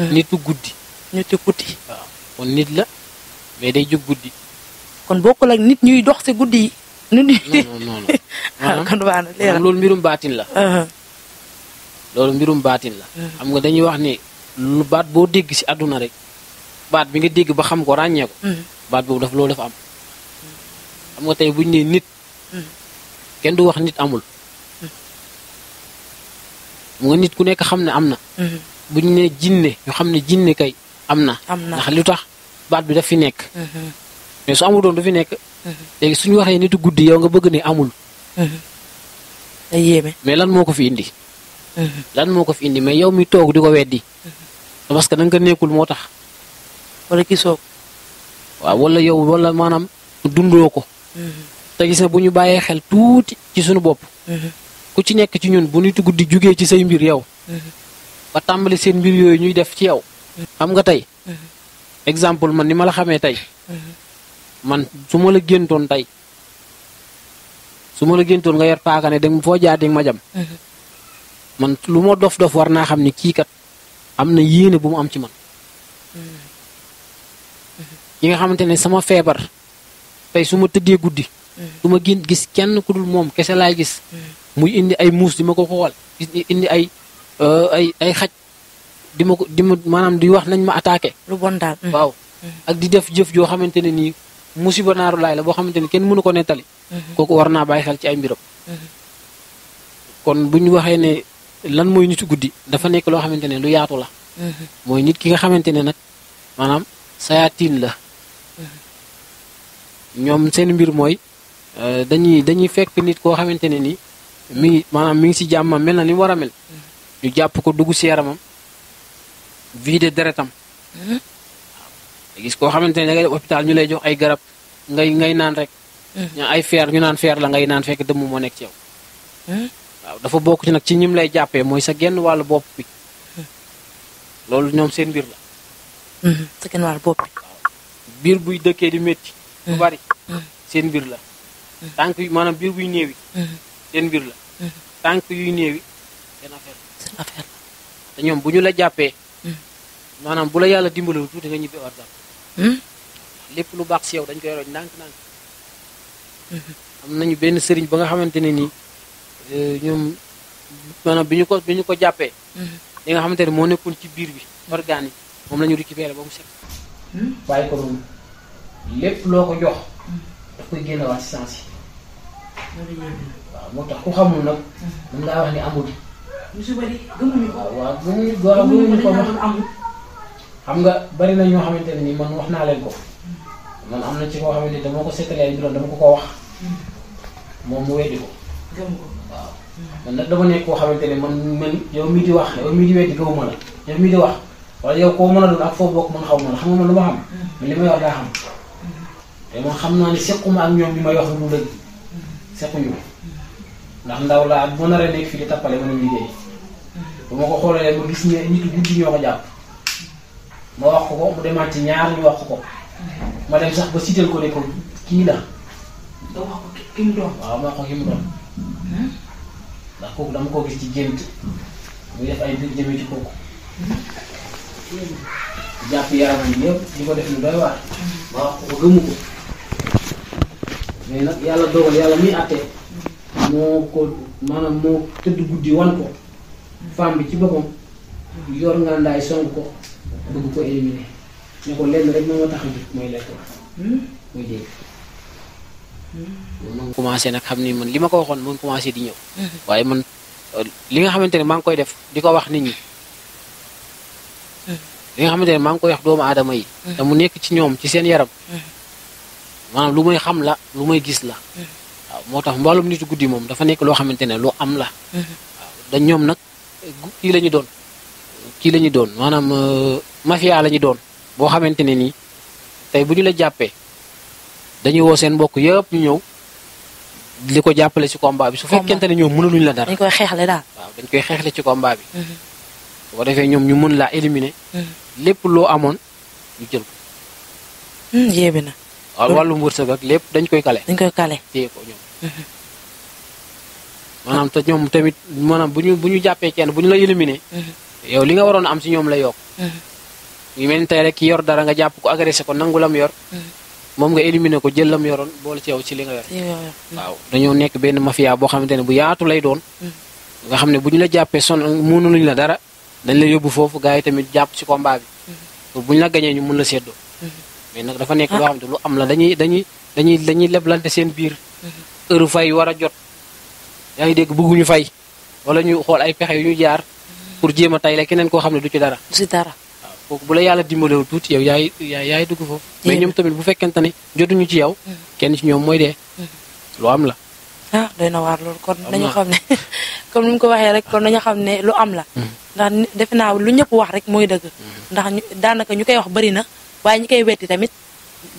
nitu guddi. nitu guddi. waaw kon nit la mais day jóg guddi. kon bokkul ak nit ñuy dox si guddi yi. non. kon baax na leeral loolu mbirum baatin la. loolu mbirum baatin la. xam nga dañuy wax ne lu baat boo dégg si àdduna rek baat bi nga dégg ba xam ko ràññee ko. baat boobu loolu dafa am. xam nga tey bu ñu nee nit. kenn du wax nit amul. mu nga nit ku nekk xam ne am na. bu ñu nee jinne ñu xam ne jinne kay am na. ndax lu tax baat bi daf fi nekk. mais su amul doon du fi nekk. léegi suñu waxee nitu guddi yow nga bëgg ne amul. day yéeme. mais lan moo ko fi indi. lan moo ko fi indi mais yow mi toog di ko weddi. parce que da nga ko nekkul moo tax. wala gisoo ko. waaw wala maanaam dundoo ko. te gis na bu ñu bàyyee xel tuuti ci suñu bopp. ku ci nekk ci ñun bu nitu guddi jugee ci say mbir yow. ba tàmbali seen mbir yooyu ñuy def ci yow. xam nga tey. exemple man ni ma la xamee tey. man su ma la géntoon tey. su ma la géntoon nga yor paaka ne danga foo jaar ma jam. man lu ma dof war naa xam ni kii kat am na yéene bu mu am ci man. ki nga xamante ne sama feebar. tey su ma tëddee guddi. su ma gis kenn ku dul moom kese laay gis. muy indi ay muus di ma ko xool indi ay xaj di ma maanaam di wax nañ ma attaqué. lu bon daal. waaw ak di def jëf joo xamante ne nii musiba naaru laay la boo xamante ne kenn mënu ko nettali. kooku war naa bàyyi xel ci ay mbiram. kon bu ñu waxee ne lan mooy nitu guddi dafa nekk loo xamante ne lu yaatu la. mooy nit ki nga xamante ne nag maanaam sayaatiin la. ñoom seen mbir mooy dañuy fekk nit koo xamante ne ni mi ngi si jàmmam mel na ni mu war a mel. ñu jàpp ko dugg si yaramam vide deretam. waaw gis koo xamante ne da ngay def hôpital ñu lay jox ay garab ngay naan rek ñaa ay feer ñu naan feer la ngay naan fekk dëmm moo nekk ci yow. waaw dafa bokk ci nag ci ñim lay jàppee mooy sa genn wàllu bopp bi. loolu ñoom seen mbir la. sa genn wàllu bopp bi. biir buy dëkkee di métti. bu bari seen mbir la. tànk yu maanaam biir buy néewi. seen mbir la. tànk yuy néewi seen affaire la. seen affaire la. te ñoom bu ñu la jàppee. maanaam bu la yàlla dimbalewul tuuti nga ñibbi ordal. lépp lu baax si yow dañ koy roñ ndànk-ndànk. am nañu benn sëriñ ba nga xamante ne nii ñoom maanaam bi ñu ko jàppee. li nga xamante ne moo nekkoon ci biir bi organes yi moom la ñu récupéré ba mu set. bàyyi ko noonu lépp loo ko jox daf koy génnewaat si sens yi. waaw moo tax ku xamul nag. mën ngaa wax ni amul. ñu si bëri gëmuñu ko. waaw gëmuñu ko amul. xam nga bari na ñoo xamante ne nii man wax naa leen ko. man am na ci koo xamante ne moo ko seetalee ay mbiroon dama ko wax. moom mu weddi ko. gëm ko waaw. man nag dama nekk koo xamante ne man yow mii di wax yow mii di weddi gëwuma la yow mii di wax wala yow koo mën a doon ak foo bokk man xaw ma la xam nga man lu ma xam. man li may wax daa xam. te man xam naa ne sequma ak ñoom li may wax lu dëgg. sequñu ko ndax ndaw laa bu naree nekk fii di tappale mën a liggéey. bu ma ko xoolee ma gis ne nit guddi ñoo ko jàpp. ma wax ko mu demaat ci ñaar ñu wax ko. ma dem sax ba sital ko ne ko kii la. nga wax ko ki mu doon. waaw ma wax ko ki mu doon. ndax kooku dama koo gis ci gént muy def ay mbir jëmee ci kooku. jàpp yaramam yëpp di ko def lu doy waar. ma wax ko gëmu ko. mais nag yàlla dogal yàlla muy àtte. moo ko maanaam moo tëdd guddi wan ko. femme bi ci boppam. yor nga ndaay song ko. bëgg ko éliminer. ne ko lenn rek moo ma tax a jóg mooy lekk la. muy dégg. moom commencé nag xam ni man li ma ko waxoon moom commencé di ñëw. waaye man li nga xamante ne maa ngi koy def di ko wax nit ñi. li nga xamante ne maa ngi koy wax doomu aadama yi. te mu nekk ci ñoom ci seen yaram. maanaam lu may xam la lu may gis la. waaw moo tax mboolum nitu guddi moom dafa nekk loo xamante ne lu am la. waaw dañ ñoom nag kii la ñu doon. kii la ñu doon maanaam mafia la ñu doon boo xamante ne nii tey bu ñu la jàppee. dañuy woo seen mbokk yëpp ñu ñëw li ko jàppale ci combat bi su fekkente ne ñoom mënaluñ la dara. dañ koy xeexle daal. waaw dañ koy xeexle ci combat bi. su ko defee ñoom ñu mën laa éliminer. lépp loo amoon ñu jël ko. yéebe na. waaw wàllum wërsëg ak lépp dañ koy kale. dañ koy kale. téye ko ñoom. maanaam te ñoom tamit maanaam bu ñu jàppee kenn bu ñu la éliminer. yow li nga waroon a am ci ñoom la yokk. yu mel ni tey rek ki yor dara nga jàpp ko agressé ko nangu lam yor. moom nga éliminé ko jël lam yoroon boole ci yow ci li nga yor. waaw dañoo nekk benn mafia boo xamante ne bu yaatu lay doon. nga xam ne bu ñu la jàppee mënuluñ la dara dañ la yóbbu foofu gars yi tamit jàpp ci combat bi. bu ñu la gañee ñu mun la séddoo. mais nag dafa nekk loo xam ne lu am la dañuy leblante seen biir. heure fay war a jot. yaa ngi dégg bëgguñu fay. wala ñu xool ay pexe yu ñu jaar. pour jéem a tay la keneen koo xam ne du ci dara. du ci dara. kooku bu la yàlla dimbalewul tuuti yow yaay dugg foofu. mais ñoom tamit bu fekkente ne jotuñu ci yow. kenn ci ñoom mooy dee. lu am la. ah doy na waar loolu kon dañu xam ne comme ni mu ko waxee rek kon dañu xam ne lu am la. ndax defe naa lu ñëpp wax rek mooy dëgg. ndax daanaka ñu koy wax bari na waaye ñi koy wetti tamit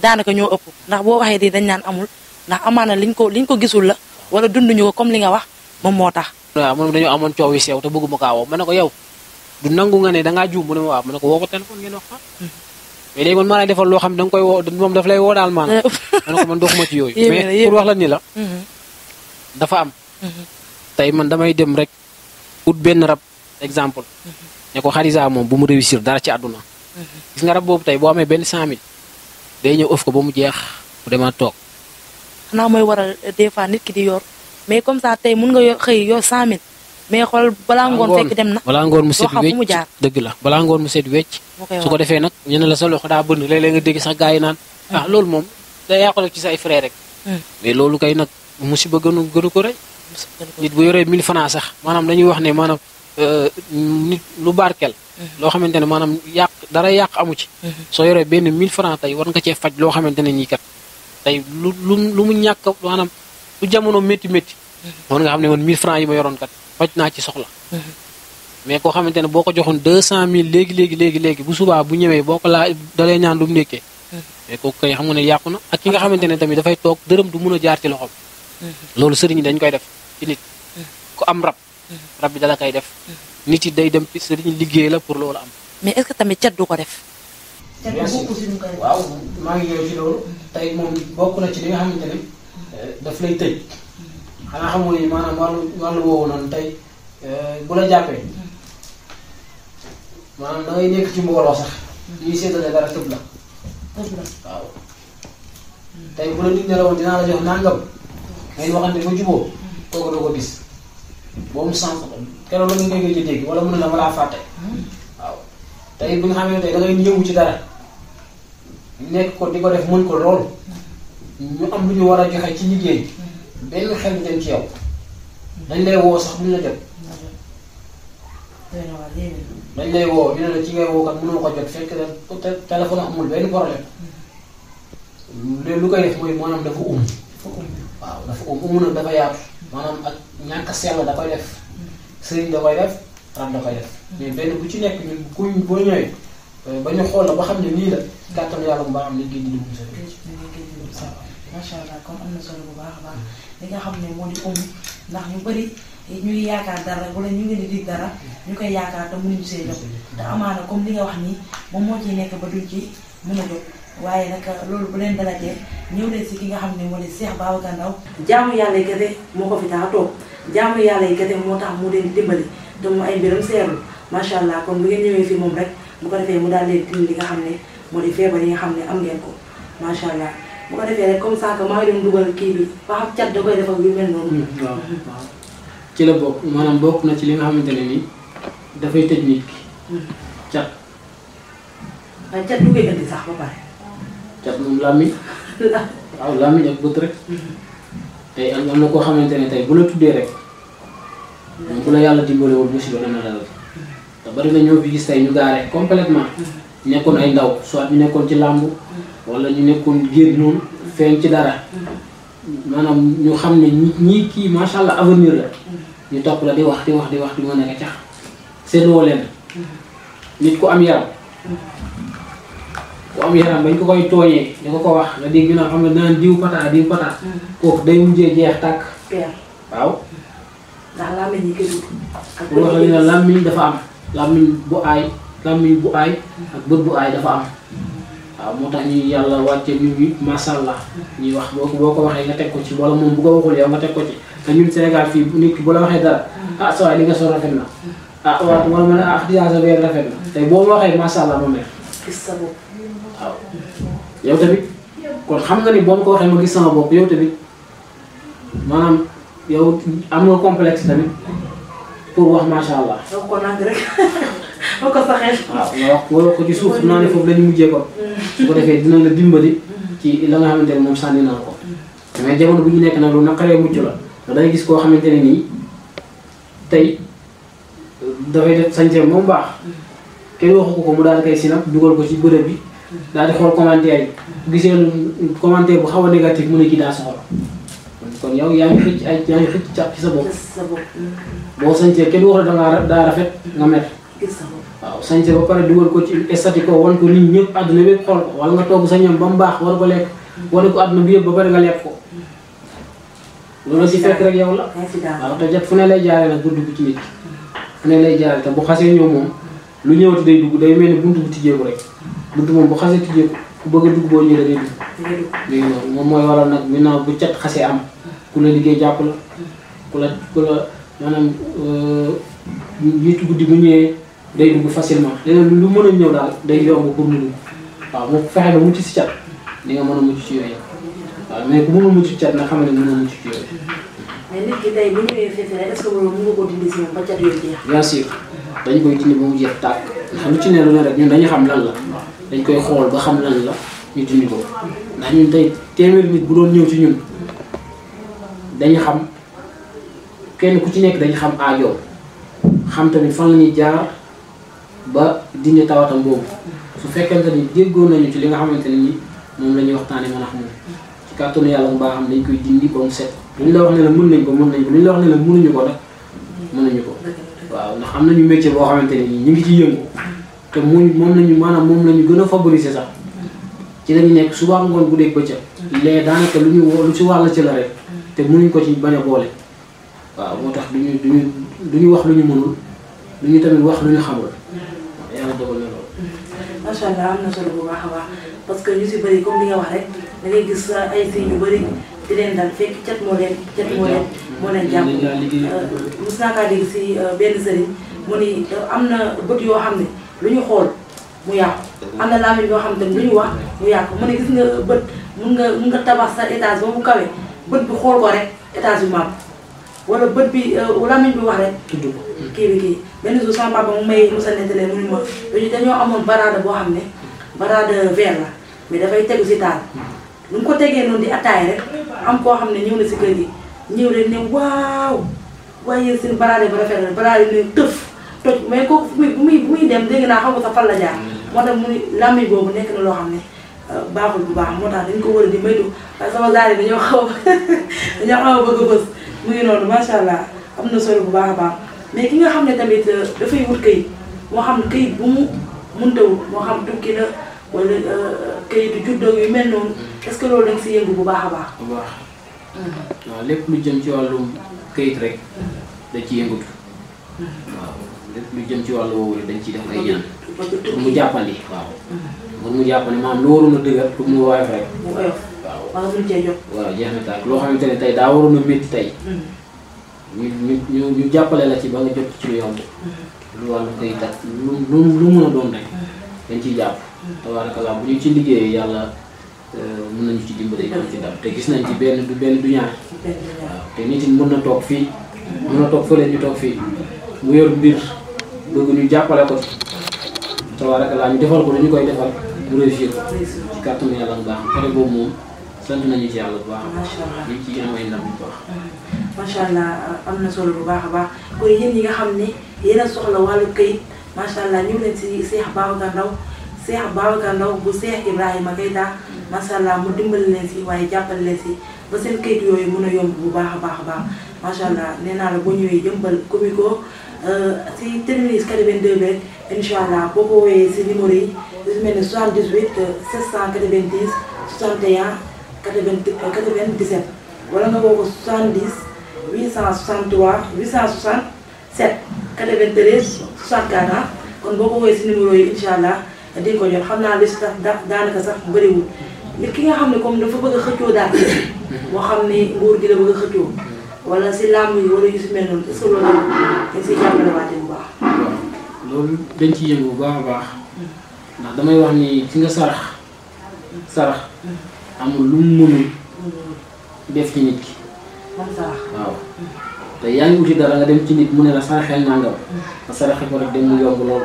daanaka ñoo ëpp ndax boo waxee di dañ naan amul ndax amaana liñ ko gisul la wala dunduñu ko comme li nga wax moom moo tax. waaw man dañoo amoon coow yu sew te bëgguma kaa woo ma ne ko yow. du nangu nga ne dangaa juum mu ne ma waaw ma ne ko woo ko téléphone ngeen wax mais léegi man maa lay defal loo xam ne danga koy woo moom daf lay woo daal maanaam. ma ne ko man doxuma ci yooyu. mais pour wax la ni la. dafa am. tey man damay dem rek ut benn rab exemple. ne ko Xadija moom bu mu réussir dara ci àdduna. gis nga rab boobu tey boo amee benn 100000 day ñëw ëf ko ba mu jeex mu demaat toog. xanaa mooy waral des fois nit ki di yor mais comme ça tey mun nga xëy yor 100000. mais xool balaa ngoon fekk dem na. balaa ngoon mu set wecc dëgg la balaa ngoon mu set wecc. su ko defee nag ñu ne la sa loxo daa bënn léeg-léeg nga dégg sax gars yi naan. ah loolu moom day yàqu ci say frère rek. mais loolu kay nag musiba gënu ko rey. nit bu yoree 1000 francs sax maanaam dañuy wax ne maanaam nit lu barkeel. loo xamante ne maanaam dara yàq amu ci. soo yoree benn 1000 francs tey war nga cee faj loo xamante ne nii kat tey lu mu ñàkk maanaam lu jamono métti. war nga xam ne man 1000 francs yi ma yoroon kat. faj naa ci soxla. mais koo xamante ne boo ko joxoon 200000 léegi bu subaa bu ñëwee boo ko laa dalee ñaan lu mu nekkee. mais kooku kay xam nga ne yàqu na ak ki nga xamante ne tamit dafay toog dërëm du mun a jaar ci loxoom. loolu sëriñ yi dañ koy def ci nit ku am rab bi dala koy def nit yi day dem sëriñ liggéey la pour loolu am. mais est-ce que tamit cat du ko def. waaw maa ngi ñëw ci loolu tey moom bokk na ci li nga xamante ne daf lay tëj xanaa xamoo ni maanaam wàllu woowu noonu tey bu la jàppee maanaam da ngay nekk ci mbooloo sax ñuy seetale dara tëb la waaw tey bu la nit ne la woon dinaa la jox nangam ngay waxante ba juboo kooku doo ko gis boo mu sànq keroog la nga koy gëj a dégg wala mën na ma laa fàtte waaw tey bi nga xam ne tey da ngay yëngu ci dara nekk ko di ko def mën ko lool ñu am lu ñu war a joxe ci liggéey benn xel dem ci yow dañ lay woo sax buñ la jot dañ lay woo ñu ne la ci ngay woo kat mënoo ko jot fekk na téléphone amul benn problème lu koy def mooy maanaam dafa waaw dafa nag dafa yaatu maanaam ak ñàkk sell da koy def sëriñ da koy def rab da koy def mais benn bu ci nekk ñun kuñ boo ñëwee ba ñu xool la ba xam ne nii la kàttanu yàlla bu baax am nañ koy dindi bu sa macha allah comme am na solo bu baax a baax li nga xam ne moo di ndax ñu bëri ñu ngi yaakaar dara wala ñu ngi di dig dara ñu koy yaakaar te mënuñu see jot te amaana comme li nga wax nii moom moo ciy nekk ba duñ ci mën a jot waaye nag loolu bu leen dalatee ñëw leen si ki nga xam ne moo di Cheikh Babacar Ndao jaamu yàlla yi kese moo ko fi tax a toog jaamu yàlla yi kese moo tax mu leen di dimbali te mu ay mbiram seerlu macha allah kon bu ngeen ñëwee fii moom rek bu ko defee mu daal leen dindi li nga xam ne moo di feebar yi nga xam ne am ngeen ko macha allah bu ko defee rek comme ça que maa ngi doon dugal kii bi ba xam cat da koy defal yu mel noonu. waaw ci la bokk maanaam bokk na ci li nga xamante ne nii dafay tëj nit ki. cat. waaye cat du koy indi sax ba pare. cat moom làmmiñ. waaw làmmiñ ak bët rek. tey am na koo xamante ne tey bu la tuddee rek. moom bu la yàlla dimbalewul musiba dana dal. te bari na ñoo fi gis tey ñu gaare complètement nekkoon ay ndaw soit ñu nekkoon ci làmb wala ñu nekkoon génn noonu feeñ ci dara maanaam ñu xam ne ñii kii macha allah avenir la ñu topp la di wax di mën a cax seetloo leen nit ku am yaram bañ ko koy tooñee di ko wax nga dégg ñu naan xam ne daan diw pata kooku day mujjee jeex tàkk waaw ndax làmmiñ yi kër bu waxee ne làmmiñ dafa am làmmiñ bu aay ak bët bu aay dafa am waaw moo tax ñuy yàlla wàcce nit ñi macha allah ñuy wax boo ko waxee nga teg ko ci wala moom bu ko waxul yow nga teg ko ci te ñun Sénégal fii nit ki bu la waxee dara sa waay li nga sol rafet na waaw wala ma ne déjà sa weer rafet na tey boo ma waxee macha allah ma mer gis sa bopp waaw yow tamit kon xam nga ni boo ma ko waxee ma gis sama bopp yow tamit maanaam yow am nga complexe tamit pour wax macha allah. donc kon nag rek ba ko sa xel. waaw nga wax ko ci suuf naa ne foofu la ñu mujjee ko. su ko defee dina la dimbali ci la nga xamante ne moom sànni naa ko. mais jamono bu ñu nekk nag lu naqaree mucc la. da ngay gis koo xamante ne nii tey dafay def sañseem moom baax. kenn waxu ko mu daal di koy sinap dugal ko ci bërëb bi. daal di xool commentaire yi. bu gisee commentaire bu xaw a négatif mu ne kii daa soxla. kon yow yaa ngi xëcc càpp ci sa bopp. boo sañsee kenn waxul daa rafet nga mer. waaw sañse ba pare dugal ko ci estati ko wan ko nit ñëpp àdduna bi yëpp xool ko wala nga togg sa ñam ba mu baax war ko lekk wane ko àdduna bi yëpp ba pare nga lekk ko loolu ci fekk rek yow la. waaw te jot fu ne lay jaaree nag bu dugg ci nit fu ne lay jaaree te bu xasee ñëw moom lu ñëwati day dugg day mel ni buntu bu tijjeeku rek buntu moom bu xasee tijjeeku ku bëgg a dugg boo ñëwee da ngay dugg. léegi noonu moom mooy waral nag maintenant bu cat xasee am ku la liggéey jàpp la ku la maanaam nit guddi bu ñëwee day dugg facilement leneen lu mën a ñëw daal day yomb pour mu dugg waaw moo fexe ba mucc si cat di nga mën a mucc ci yooyu waaw mais ku mënul mucc ci cat nag xam ne mën a mucc ci yooyu. mais nit ki tey bu ñëwee fekk est-ce que mën nga ko dindi si moom ba cat yooyu jeex. bien sûr dañ koy dindi ba mu jeex tàkk ndax lu ci ne lu ne rek ñun dañu xam lan la dañ koy xool ba xam lan la ñu dindi ko ndax ñun tey téeméeri nit bu doon ñëw ci ñun dañu xam kenn ku ci nekk dañu xam aajo xam tamit fan la ñuy jaar ba dindi tawatam boobu su fekkente ni déggoo nañu ci li nga xamante ne ni moom la ñuy waxtaanee mën a xam ci kàttanu yàlla bu baax xam dañ koy dindi ba mu set lu ñu la wax ne la mën nañ ko lu ñu la wax ne la mënuñu ko nag mënuñu ko waaw ndax am nañu métier boo xamante ne nii ñu ngi ci yëngu te moom lañu maanaam moom la ñu gën a favoriser sax ci lañu nekk suba ngoon bu dee bëccëg lee daanaka lu ci wàll ci la rek te mënuñ ko ci bañ a boole waaw moo tax duñu wax lu ñu mënul duñu tamit wax lu ñu xamul yàlla dogal na loolu. macha allah am na solo bu baax a baax parce que ñu si bëri comme li nga wax rek da ngay gis ay sëy yu bëri di leen dal fekk cat moo leen jàpp. mos naa kaa dégg si benn sëriñ mu ni am na bët yoo xam ne lu ñu xool mu yàqu am na làmmiñ yoo xam ne lu ñu wax mu yàqu mu ne gis nga bët mun nga tabax sa étage ba mu kawe bët bi xool ko rek étage bi màbb wala bët bi làmmiñ bi wax rek kii benn jour sama papa mu may musa nettalee mu ni ma dañoo amoon baraada boo xam ne baraada verre la mais dafay tegu si taal lu mu ko tegee noonu di attaay rek am koo xam ne ñëw na si kër gi ñëw rek ne waaw waaye seen baraade ba rafet la baraade ne tëf toj mais kooku bu muy dem dégg naa xam nga sa fan la jaar moo tax mu ni làmmiñ boobu nekk na loo xam ne baaxul bu baax moo tax dañ ko war a di maytu parce que sama zaari dañoo xaw a bëgg a bës mu ngi noonu macha allah am na solo bu baax a baax mais ki nga xam ne tamit dafay wut këyit moo xam ne këyit bu mu mënta wut moo xam tukki la wala këyitu juddoo yu mel noonu est-ce que loolu da nga si yëngu bu baax a baax. bu baax waaw lépp lu jëm ci wàllum këyit rek dañ ci yëngatu waaw lépp lu jëm ci wàllu woowu dañ ciy def ay ñaan pour mu jàppandi waaw. pour mu jàppandi maanaam lu waroon a dëgër pour mu woyof rek. mu oyof wala mu cee jot. waaw jeex na tàkk loo xamante ne tey daa waroon a métti tey. ñu jàppale la ci ba nga jot ci lu yomb. lu wàllu këyit ak lu mën a doon rek dañ ciy jàpp. tabaarakallah bu ñu ci liggéeyee yàlla mën nañu ci dimbali ñu ci dara te gis nañ ci benn du ñaar. waaw te nit ñi mën na toog fii. mën na toog fële ñu toog fii mu yor mbir bëgg ñu jàppale ko tabaarakallah ñu defal ko lu ñu koy defal mu réussir ci kàttanu yàlla bu baax côté boobu moom sant nañu ci yàlla bu baax. macha allah ñu ci am ay ndam bu baax. macha allah am na solo bu baax a baax kon yéen ñi nga xam ne yéen a soxla wàllu këyit macha allah ñu leen si Cheikh Babacar Ndaw bu Cheikh Ibrahima Keita macha allah mu dimbali leen si waaye jàppale leen si ba seen këyit yooyu mën a yomb bu baax a baax a baax macha allah nee naa la boo ñëwee jëmbal comico si terminus 82 bi rek incha allah boo ko woowee si numéro yi lu mel ne 78 790 61 97 wala nga woo ko 70 863 867 93 64 kon boo ko woowee si numéro yi incha allah di nga ko jot xam naa li si tax daanaka sax bëriwul nit ki nga xam ne comme dafa bëgg a xëccoo daal moo xam ne nguur gi la bëgg a xëccoo wala si làmb yi wala yu si mel noonu est-ce que loolu dañ siy jàppale waate bu baax. waaw loolu dañ ciy yëngu bu baax a baax ndax damay wax ni ci nga sarax amul lu mu mënul def ci nit ki. moom sarax waaw te yaa ngi uti dara nga dem ci nit mu ne la saraxeel nangam nga saraxe ko rek dem mu yomb lool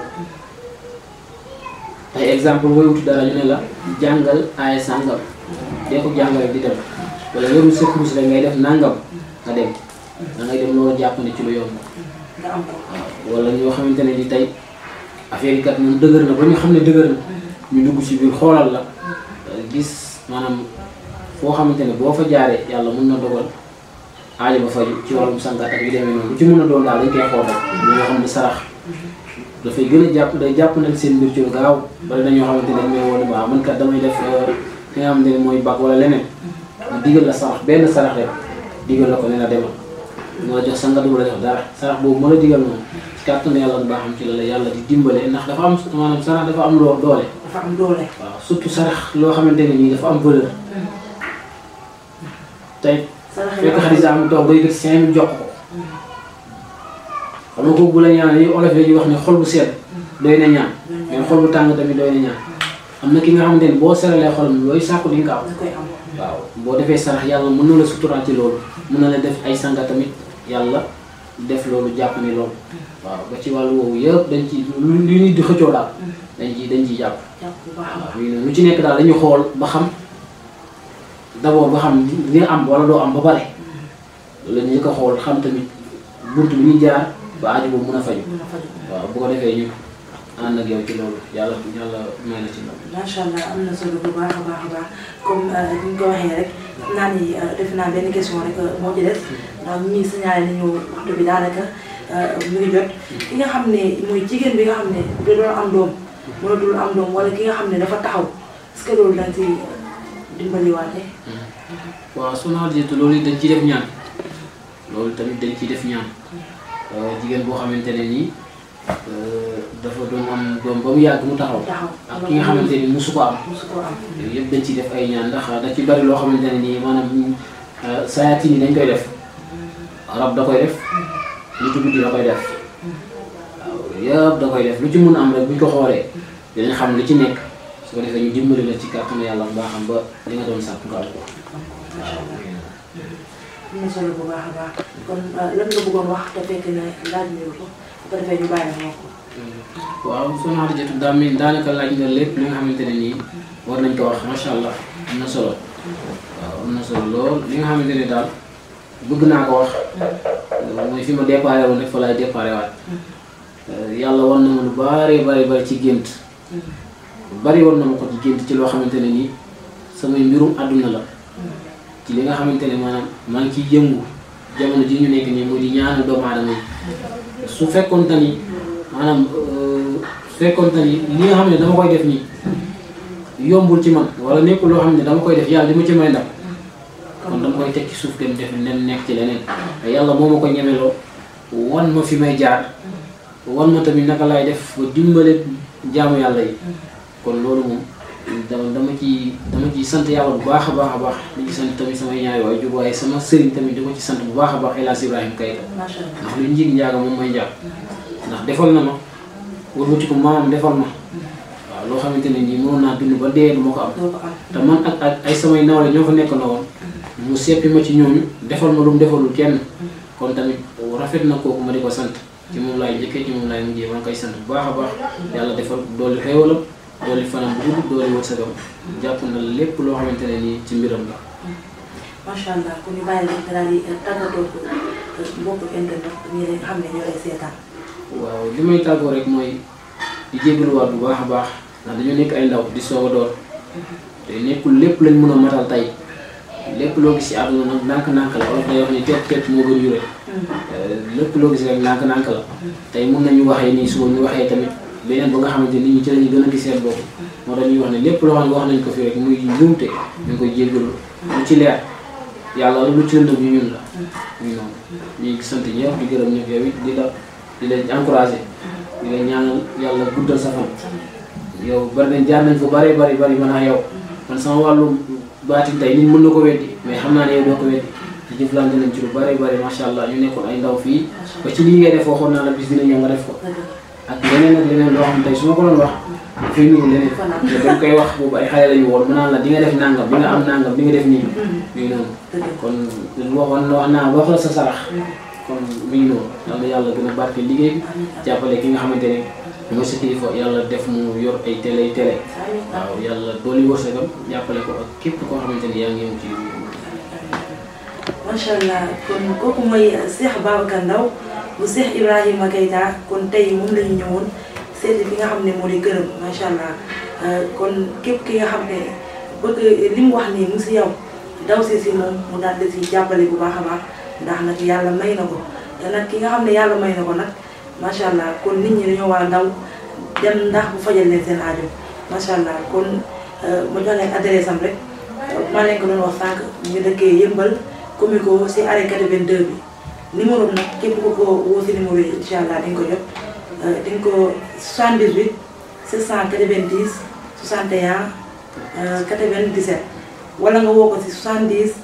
tey exemple booy uti dara ñu ne la jàngal aaya sàngam dee ko jàngal rek di dem wala yorul sa kurus rek ngay def nangam nga dem da ngay dem loolu jàppandi ci lu yomb. nga am ko waaw wala ñoo xamante ne ni tey affaire yi kat moom dëgër na ba ñu xam ne dëgër na ñu dugg ci biir xoolal la gis maanaam foo xamante ne boo fa jaaree yàlla mën na dogal aajo ba faju ci wàllum sangaat ak yu demee noonu lu ci mën a doon daal dañ koy xool rek ñoo xam ne sarax dafay gën a jàpp day jàpp nag seen mbir ci lu gaaw bari na ñoo xamante ne may woon waaw man kat damay def fi nga xamante ne mooy bag wala leneen digal la sarax benn sarax rek digal la ko ne la demal mu la jox sangat wala jox dara sarax boobu ma la digal moom ci kàttan yàlla bu baaxam ci la yàlla di dimbale ndax dafa am maanaam sarax dafa am doole. dafa am doole. waaw surtout sarax loo xamante ne nii dafa am valeur tey. fekk xadisa am toog day gis 5000 jox ko xam nga kooku bu la ñaan yi olof yi wax ne xol bu sedd doy na ñaan mais xol bu tàng tamit doy na ñaan am na ki nga xamante ni boo seralee xolam looy sàkku di nga am waaw boo defee sarax yàlla mën na la suturaal ci loolu mën na la def ay sanga tamit yàlla def loolu jàpp ni loolu waaw ba ci wàllu woowu yëpp dañ ci lu nit di xëccoo daal dañ ciy jàpp waaw lu ci nekk daal dañuy xool ba xam d'abord ba xam li am wala doo am ba pare loolu ñu ko xool xam tamit bunt bi ñuy jaar ba aajo boobu mën a faju waaw bu ko defee ñu ànd ak yow ci loolu yàlla may na ci loolu. macha allah am na solo bu baax a baax comme ni ñu ko waxee rek xam naa ni def naa benn question rek moo ci des ndax ñi signalé nañu waxtu bi daanaka mu ngi jot ki nga xam ne mooy jigéen bi nga xam ne da doon am doom mënatul am doom wala ki nga xam ne dafa taxaw est-ce que loolu dañ ci dimbaliwaate. waaw soxna Xadijatu loolu dañ ciy def ñaan loolu tamit dañ ciy def ñaan jigéen boo xamante ne nii dafa doon am doom ba mu yàgg mu taxaw ak ki nga xamante ni musu ko am yooyu yëpp dañ ciy def ay ñaan ndax da ci bari loo xamante ne nii maanaam sayaatin yi dañ koy def rab da koy def nitu guddi da koy def waaw yëpp da koy def lu ci mun am rek buñ ko xoolee dinañ xam li ci nekk su ko defee ñu dimbali la ci kàttanu yàlla bu baaxam ba li nga doon sàkk nga am ko waaw. am na solo bu baax a baax kon lan nga bëggoon wax te fekk ne laaj ñu ko bu ko defee ñu bàyyi la ko. waaw soxna Xadijatu daa mel daanaka laaj nga lépp li nga xamante ne nii war nañ ko wax macha allah am na solo waaw am na solo lool li nga xamante ne daal bëgg naa ko wax mooy fi ma déparé woon rek fa laay déparé waat yàlla war na ma lu bari ci gént bari woon na ma ko ci gént ci loo xamante ne nii samay mbirum àdduna la ci li nga xamante ne maanaam maa ngi ciy yëngu jamono ji ñu nekk nii moo di ñaanal doomu aadama yi su fekkoonte ni maanaam su fekkoonte ni li nga xam ne dama koy def nii yombul ci man wala nekkul loo xam ne dama koy def yàlla di ma ci may ndam kon dama koy teg ci suuf dem def nen nekk ci leneen te yàlla moo ma ko ñemeloo wan ma fi may jaar wan ma tamit naka laay def ba dimbale jaamu yàlla yi kon loolu moom dama ci sant yàlla bu baax a baax di ci sant tamit samay ñaari waajur waaye sama sëriñ tamit di ko ci sant bu baax a baax El Hadj Ibrahima Keita ndax lu njiig njaaga moom mooy njaag ndax defal na ma wëlbati ko maamam defal ma waaw loo xamante ne nii mënoon naa dund ba dee du ma ko am te man ak ay samay nawle ñoo fa nekk na woon mu seppi ma ci ñooñu defal ma lu mu defalul kenn kon tamit rafet na kooku ma di ko sant ci moom laay njëkkee ci moom laay mujjee ma koy sant bu baax a baax yàlla defal dooli xéewalam dooli fanam bu gudd dooli wërsëgam jàpp na lépp loo xamante ne nii ci mbiram la. macha allah ku ñu bàyyi la daal di tàggatoo ko mbokku internet ñi nga xam ne ñoo lay seetaan. waaw li may tàggoo rek mooy di jégaluwaat bu baax a baax ndax dañoo nekk ay ndaw di soog a door te nekkul lépp lañ mën a matal tey lépp loo gis ci àdduna nag nànk-nànk la wala day wax ni teet moo gën yure lépp loo gis rek nànk-nànk la tey mun nañu waxee nii suba ñu waxee tamit beneen ba nga xamante nit ñi ci lañu gën a gis seen bopp moo tax ñuy wax ne lépp loo xam ne wax nañ ko fi rek muy njuumte ñu ngi koy jégalu lu ci leer yàlla lu ci lëndëm ñu ñun la ñu noonu ñu ngi sant ñëpp di gërëm ñëpp yow it di la encouragé di la ñaanal yàlla guddal sa fan yow bari nañ jaar nañ fa bari man ak yow man sama wàllu baatin tey nit mën na ko weddi mais xam naa ne yow doo ko weddi te jëflante nañ ci lu bari macha allah ñu nekkoon ay ndaw fii ba ci lii ngay def waxoon naa la bis dina ñëw nga def ko ak leneen loo xam tey su ma ko doon wax dafay nuru leneen te dañ koy wax boobu ay xale lañu woon mu naan la di nga def nangam bi nga am nangam bi nga def nii mi ngi noonu kon wax naa wax la sa sarax kon mi ngi noonu yàlla gën a barke liggéey bi jàppale ki nga xamante ne mooy sa kilifa yàlla def mu yor ay télé waaw yàlla dooli wërsëgam jàppale ko ak képp koo xamante ne yaa ngi ñëw ci macha allah kon kooku mooy Cheikh Babacar Ndao bu Cheikh Ibrahima Keita kon tey moom la ñu ñëwoon seeti fi nga xam ne moo di gërëm macha allah kon képp ki nga xam ne bëgg li mu wax nii mu si yow daw si moom mu daal di si jàppale bu baax a baax ndax nag yàlla may na ko te nag ki nga xam ne yàlla may na ko nag macha allah kon nit ñi dañoo war a daw dem ndax bu fajal leen seen aajo macha allah kon ma jox leen adresse am rek maa leen ko doon wax sànq ñu dëkkee Yëmbal Comico si arrêt 82 bi numéro bi nag képp ku ko woo si numéro yi incha allah di nga ko jot di nga ko 78 790 61 97 wala nga woo ko si 70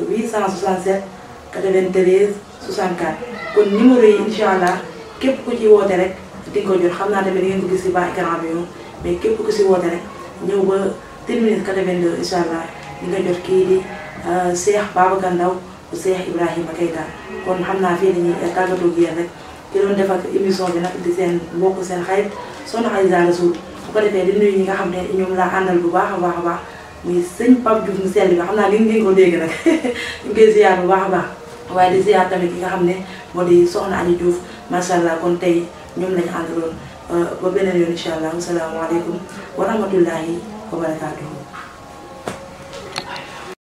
867 93 64 kon numéro yi incha allah képp ku ci woote rek di nga ko jot xam naa tamit di ngeen ko gis si bas écran bi moom mais képp ku si woote rek ñëw ba terminus 82 incha allah di nga jot kii di Cheikh Babacar Ndao bu Cheikh Ibrahima Keita kon xam naa fii dañuy tàggatoo ak yéen rek ki doon def ak émission bi nag di seen mbokk seen xarit Soxna Aïssa Rassoul bu ko defee di nuyu ñi nga xam ne ñoom laa àndal bu baax a baax muy sëñ Pape Diouf mu sell bi xam naa li ngeen ko dégg nag ñu ngi koy ziar bu baax a baax waaye di ziar tamit ki nga xam ne moo di Soxna Aji Diouf macha allah kon tey ñoom lañu àndaloon ba beneen yoon incha allah asalaamaaleykum wa rahmatullahi wa barakaatuhu